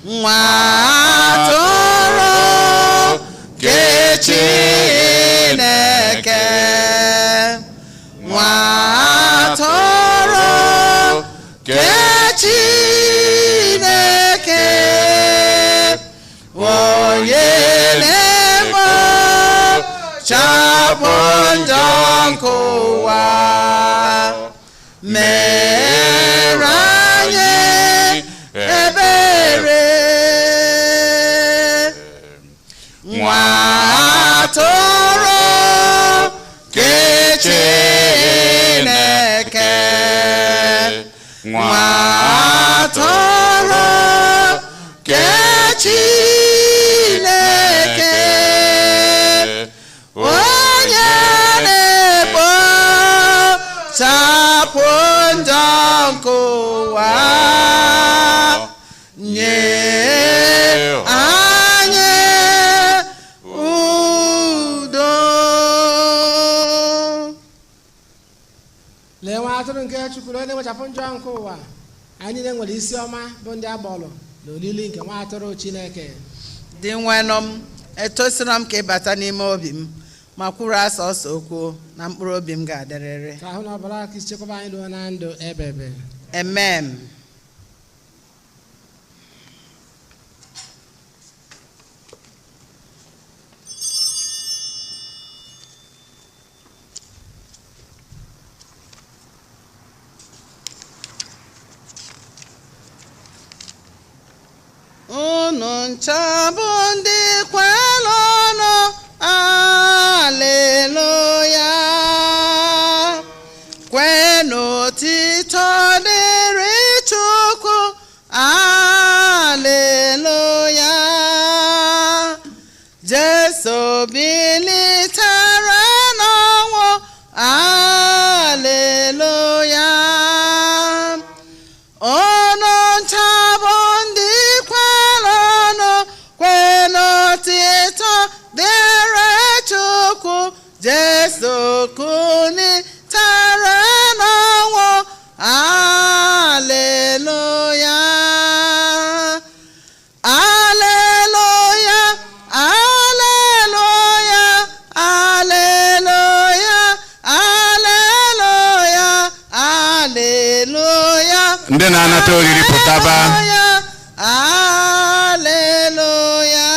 Nwa atụrụ nke Chineke, nwa atụrụ nke Chineke, onye na-ekpochapụ njọ nke ụwa, mere anyị ebere. Nwa atụrụ nke Chineke, nwa atụrụ nke Chineke, onye na-ekpochapụ njọ nke ụwa, nye anyị udo. Lee nwa atụrụ nke Chukwu, onye na-ewechapụ njọ nke ụwa. Anyị niile nwere isi ọma bụ ndị agbọrọ na olili nke nwa atụrụ Chineke. Dị nwenụ m, etosira m ka ị bata n'ime obi m, ma kwuru asa ọsọ okwu na mkpụrụ obi m ga-adịrịrị. Ka ahụ na ọbara Kristi chekwaba anyị ruo na ndụ ebebe. Amen. Unu ncha bụ ndị kwelụnụ, aleluya. Kwenụ otito dịrị Chukwu, aleluya. Jesu bilitere n'ọnwụ, aleluya. Unu ncha bụ ndị kwelụnụ, Ndị na-anata oriri pụtaba. Aleluya.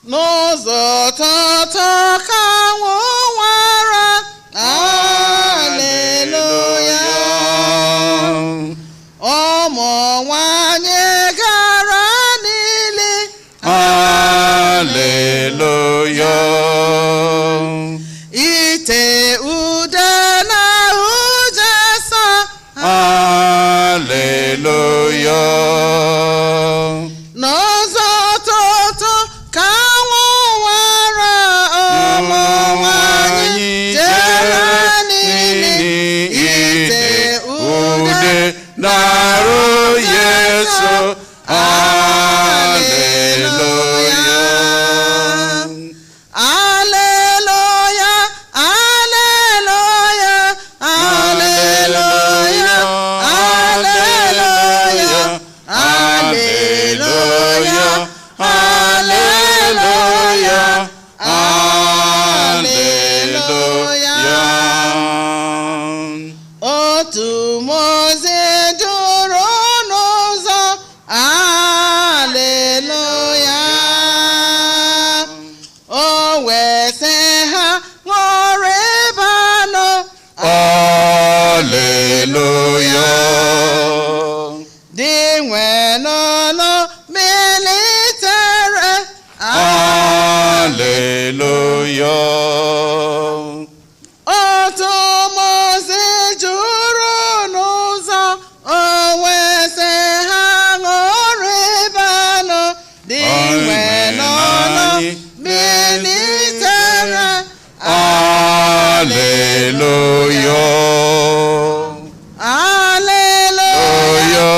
N'ụzọ ụtụtụ ka anwụ wara. Aleluya. Ụmụ nwanyị gara n'ili. Aleluya. Ite ude na ujesa. Aleluya. N'ụzọ ụtụtụ ka anwụ wara, ụmụ nwanyị jere n'ili ite ude na-arụ Yesu. Aleluya. Aleluya, aleluya, aleluya, aleluya, aleluya, aleluya, aleluya. Otu Moze duru n'ụzọ, aleluya. O wee sị ha, ṅụrịbanụ. Aleluya. Dị nwenụnụ militere. Aleluya. Otu Moze juru n'ụzọ, o wee sị ha, ṅụrịbanụ. Dị nwenụnụ militere. Aleluya. Aleluya.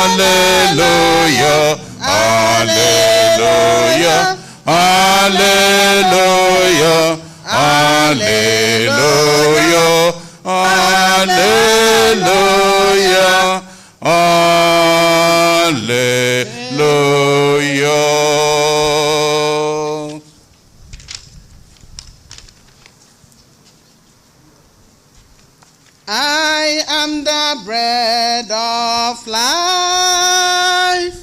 Aleluya. Aleluya. Aleluya. Aleluya. Aleluya. Aleluya. I am the bread of life.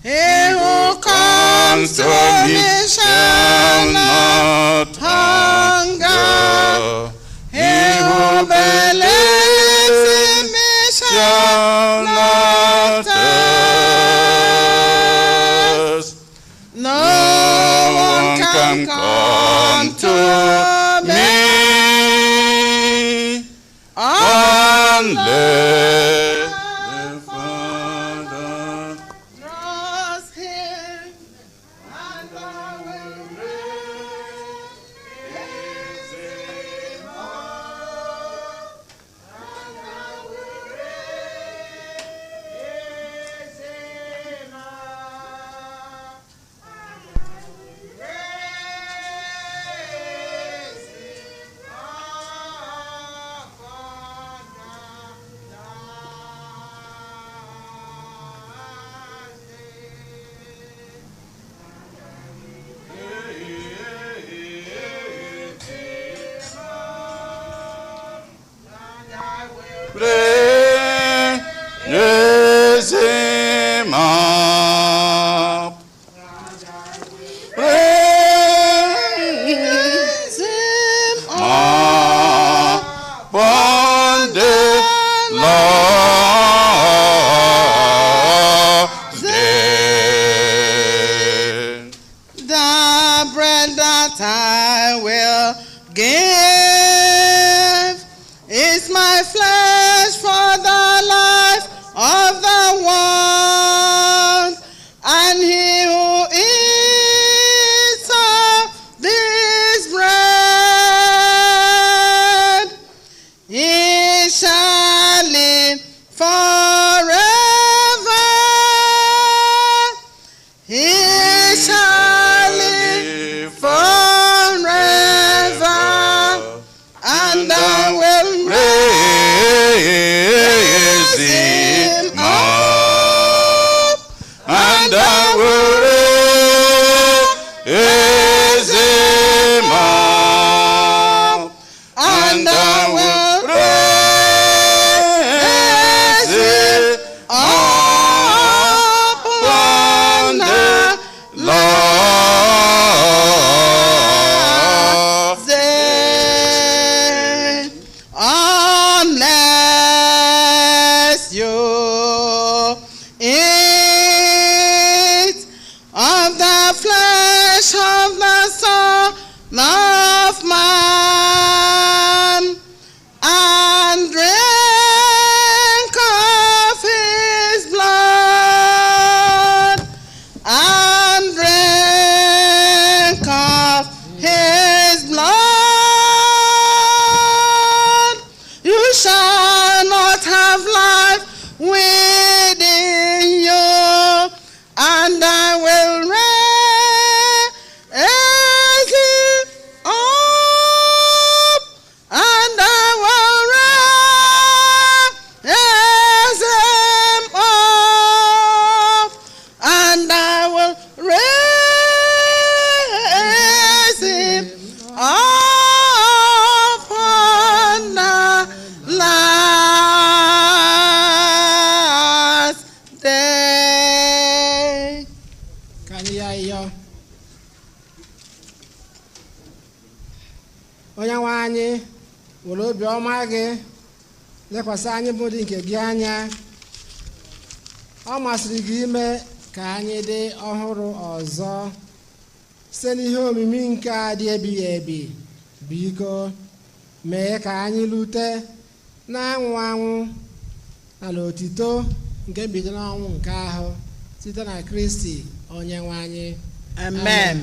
He who comes to me shall not hunger. He who believes in me shall not thirst. No one can come to me unless the Father draws him, and I will raise him up. And I will raise him up. And I will raise him up on the last day. And I will raise him up. Raise raise him up up. on the Lord's day. The bread that I will give is my flesh for the life of the world. And he who eats of this bread, he shall live forever. He shall live forever. Onye nwe anyị, were obiọma gị lekwasị anyị bụ ndị nke gị anya. Ọ masịrị gị ime ka anyị dị ọhụrụ ọzọ site n'ihe omimi nke a dị ebighị ebi. Biko mee ka anyị lute na-anwụ anwụ na n'otito nke mbilite n'ọnwụ nke ahụ, site na Kristi onye nwe anyị. Amen.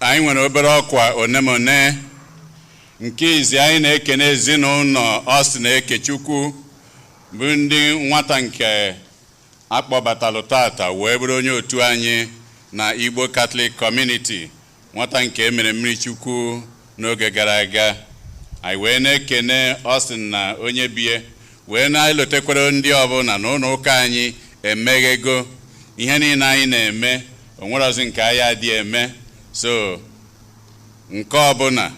Anyị nwere obere ọkwa one ma one. Nke izi, anyị na-ekene ezinụlọ Austin Ekechukwu, bụ ndị nwata nke akpọbatalụ tata wee bụrụ onye otu anyị na Igbo Catholic Community, nwata nke emere mmiri Chukwu n'oge gara aga. Anyị wee na-ekene Austin na onye bie, wee na-elotekwara ndị ọbụla na ụlọ ụka anyị emeghego. Ihe niile anyị na-eme, o nwerozi nke anyị adịghị eme. So nke ọbụla,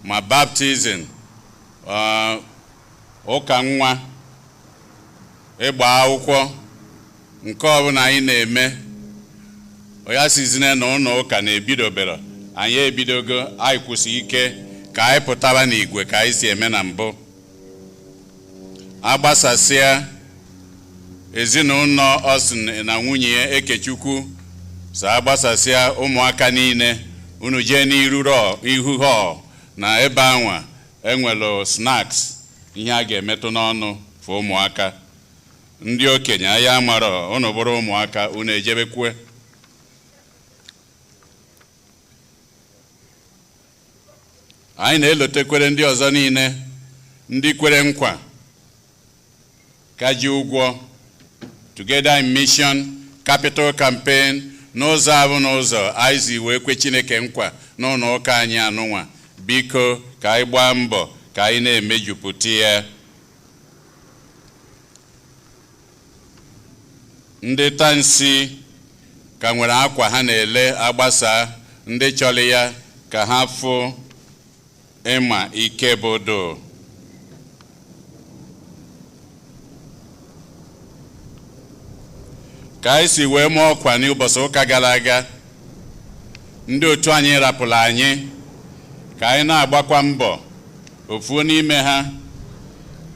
ma baptism, ụka nwa, ịgba akwụkwọ, nke ọbụla anyị na-eme, ya sizine na ụlọ ụka na-ebidobere anyị ebidogo. Anyị kwụsị ike ka anyị pụtaba n'igwe ka anyị si eme na mbụ. Agbasasịa, ezinụlọ Austin na nwunye ya Ekechukwu so agbasasịa, ụmụaka niile, unu jee n'iru ihu hall na ebe anwa enwelu snacks, ihe a ga-emetụ n'ọnụ fụ ụmụaka. Ndị okenye anyị amarọ unu bụrụ ụmụaka, unu ejebekwe. Anyị na-elotekwere ndị ọzọ niile, ndị kwere nkwa ka ji ụgwọ Together in Mission Capital Campaign, n'ụzọ abụ n'ụzọ anyị si wee kwe Chineke nkwa n'ụlọ ụka anyị anụnwa. Biko, ka anyị gbaa mbọ ka anyị na-emejupụta ya. Ndị tansi ka nwere akwa ha na-ele. Agbasa, ndị chọrọ ya ka ha fụ ịma ike bodo. Ka anyị si wee mụọ ọkwa n'ụbọchị ụka gara aga, ndị otu anyị rapụrụ anyị, ka anyị na-agbakwa mbọ. Ofu n'ime ha,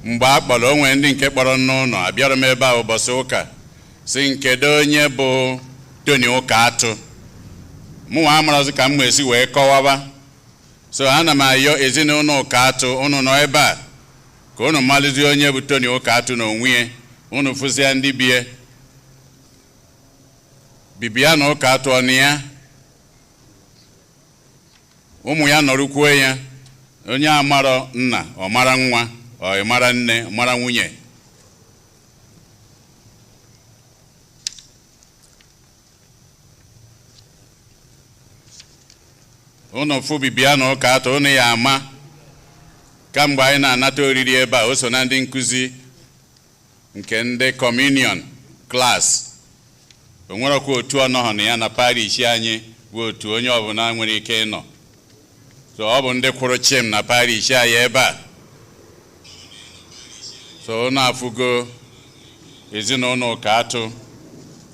mgbe a kpọrọ onwe ndị nke kpọrọ n'ụlọ, abịara m ebe a ụbọchị ụka, si nkedo onye bụ Tony ụka atụ mụnwa amarazị ka m esi wee kọwaba. So ana m ayọ ezinụlọ ụka atụ, unu nọ ebe a, ka unu malụzie onye bụ Tony ụka atụ n'onwe ya. Unu fụzia ndị bie bibia na ụka atụ ọnụ ya, ụmụ ya nọrụkwuo ya. Onye amarọ nna, ọ mara nwa, ọ mara nne, ọ mara nwunye. Unu fụ bibia na ụka atụ, unu ya ama. Kamgbe anyị na-anata oriri ebe a, o so na ndị nkụzi nke ndị communion class. O nwerekwa otu ọ nọghọ na ya na parish anyị, bụ otu onye ọbụla nwere ike ịnọ. So ọ bụ ndị kwụrụ chim na parish anyị ebe a. So unu afụgo ezinụlọ ụka atụ.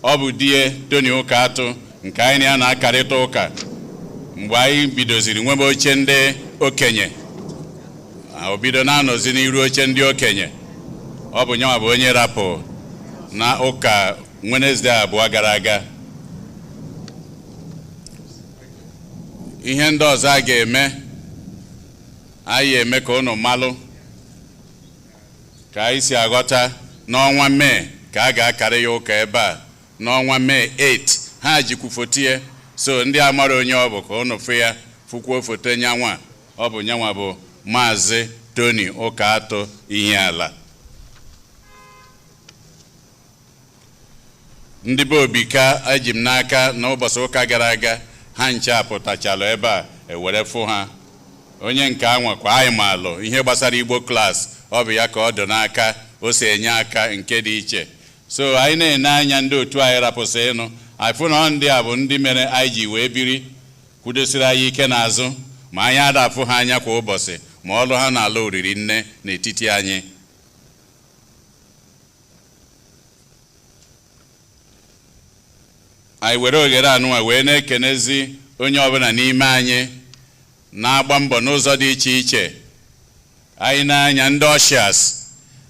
Ọ bụ die Tony ụka atụ nke anyị na ya na-akarịta ụka mgbe anyị bidoziri nwebe oche ndị okenye. O bido na-anọzi n'iru oche ndị okenye. Ọ bụ nyanwa bụ onye rapụ na ụka Wednesday 2 gara aga. Ihe ndị ọzọ a ga-eme, anyị eme ka unu malụ ka anyị si aghọta. N'ọnwa Mee ka a ga-akarị ya ụka ebe a, n'ọnwa Mee 8. Ha jikwu foto ya, so ndị amara onye ọ bụ, ka unu fụ ya, fụkwuo foto nyanwa. Ọ bụ nyanwa bụ Maazị Tony Ụka-Atụ Ihiala. Ndị be Obika, eji m n'aka n'ụbọchị ụka gara aga ha nche apụtachalụ ebe a ewere fụ ha. Onye nke anwakwa anyị maalụ ihe gbasara Igbo class, ọ bụ ya ka ọ dị n'aka, o si enye aka nke dị iche. So anyị na-ene anya ndị otu anyị rapụsị ịnụ, anyị fụ na ọ ndị a bụ ndị mere anyị ji wee biri, kwudosiri anyị ike n'azụ, ma anyị adafụ ha anya kwa ụbọchị, ma ọlụ ha na-ala oriri nne n'etiti anyị. Anyị were oghere anụnwa wee na-ekenezi onye ọbụla n'ime anyị na-agba mbọ n'ụzọ dị iche iche. Anyị na-anya ndị ushers,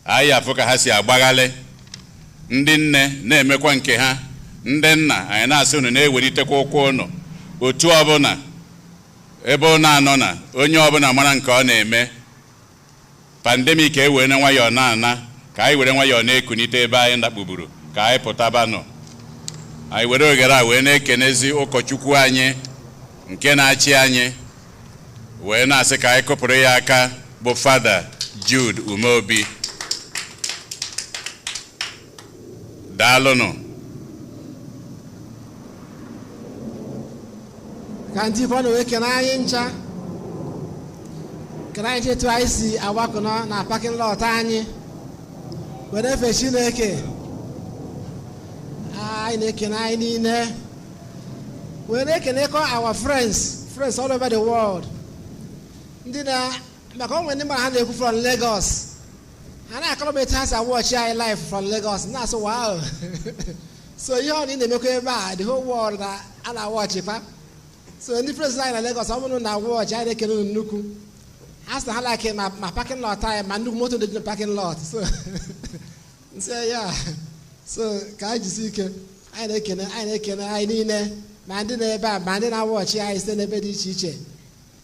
anyị afụ ka ha si agbaghalị, ndị nne na-emekwa nke ha, ndị nna anyị na-asị unu na-ewelitekwa ụkwụ unu. Otu ọbụla ebe unu anọ na onye ọbụla mara nke ọ na-eme, pandemic ewere nwayọọ na-ana, ka anyị were nwayọọ na-ekunite ebe anyị dakpuburu, ka anyị pụtabanụ. Anyị were oghere a wee na-ekenezi ụkọchukwu anyị nke na-achị anyị, wee na-asị ka anyị kụpụrụ ya aka, bụ Fada Jude Umeobi. Daalụnụ. Ka ndị ikwu wee kene anyị ncha, kene anyị etu anyị si agbakọnọ na parking lot anyị were efe Chineke. Anyị na-ekene anyị niile, wee na-ekenekọ our friends all over the world, ndị na maka onwe ndị mara ha na-ekwu from Lagos, ha na-akọrọ m etu ha si awatch anyị live from Lagos, na-asị wow. So ihe ọ na ị na-emekwa ebe a, the whole world na a na-awatchikwa. So ndị friends anyị na Lagos, ọ bụrụ na watch anyị, na-ekene unu nnukwu. Ha sị na ha like ma parking lot anyị, ma nnukwu moto dị na parking lot. So nsị ya, so ka anyị jisi ike. Anyị na-ekene anyị niile, ma ndị na-ebe a, ma ndị na-awatch anyị site n'ebe dị iche iche,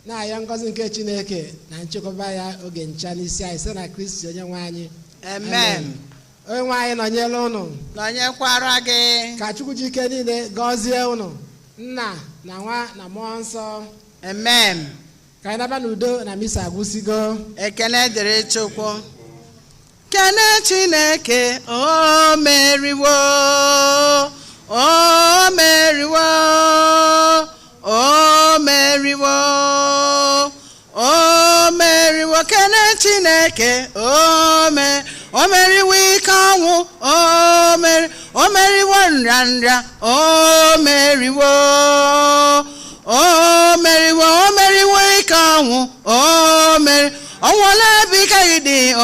na-ayọ ngọzi nke Chineke na nchekwaba ya oge ncha n'isi anyị, site na Kristi onye nwe anyị. Amen. Onye nwe anyị nọnyere ụnụ. Nọnyekwara gị. Ka Chukwu ji ike niile gọzie ụnụ, Nna na Nwa na Mmụọ Nsọ. Amen. Ka anyị naba n'udo na misa agwụsigo. Ekene dịrị Chukwu. Kene Chineke, o meriwo, o meriwo, o meriwo, o meriwo. Kene Chineke, o meriwo ike ọnwụ, o meriwo nrịanrịa, o meriwo, o meriwo, o meriwo ike ọnwụ, o meri ọnwụ. Ole ebe ike gị dị? O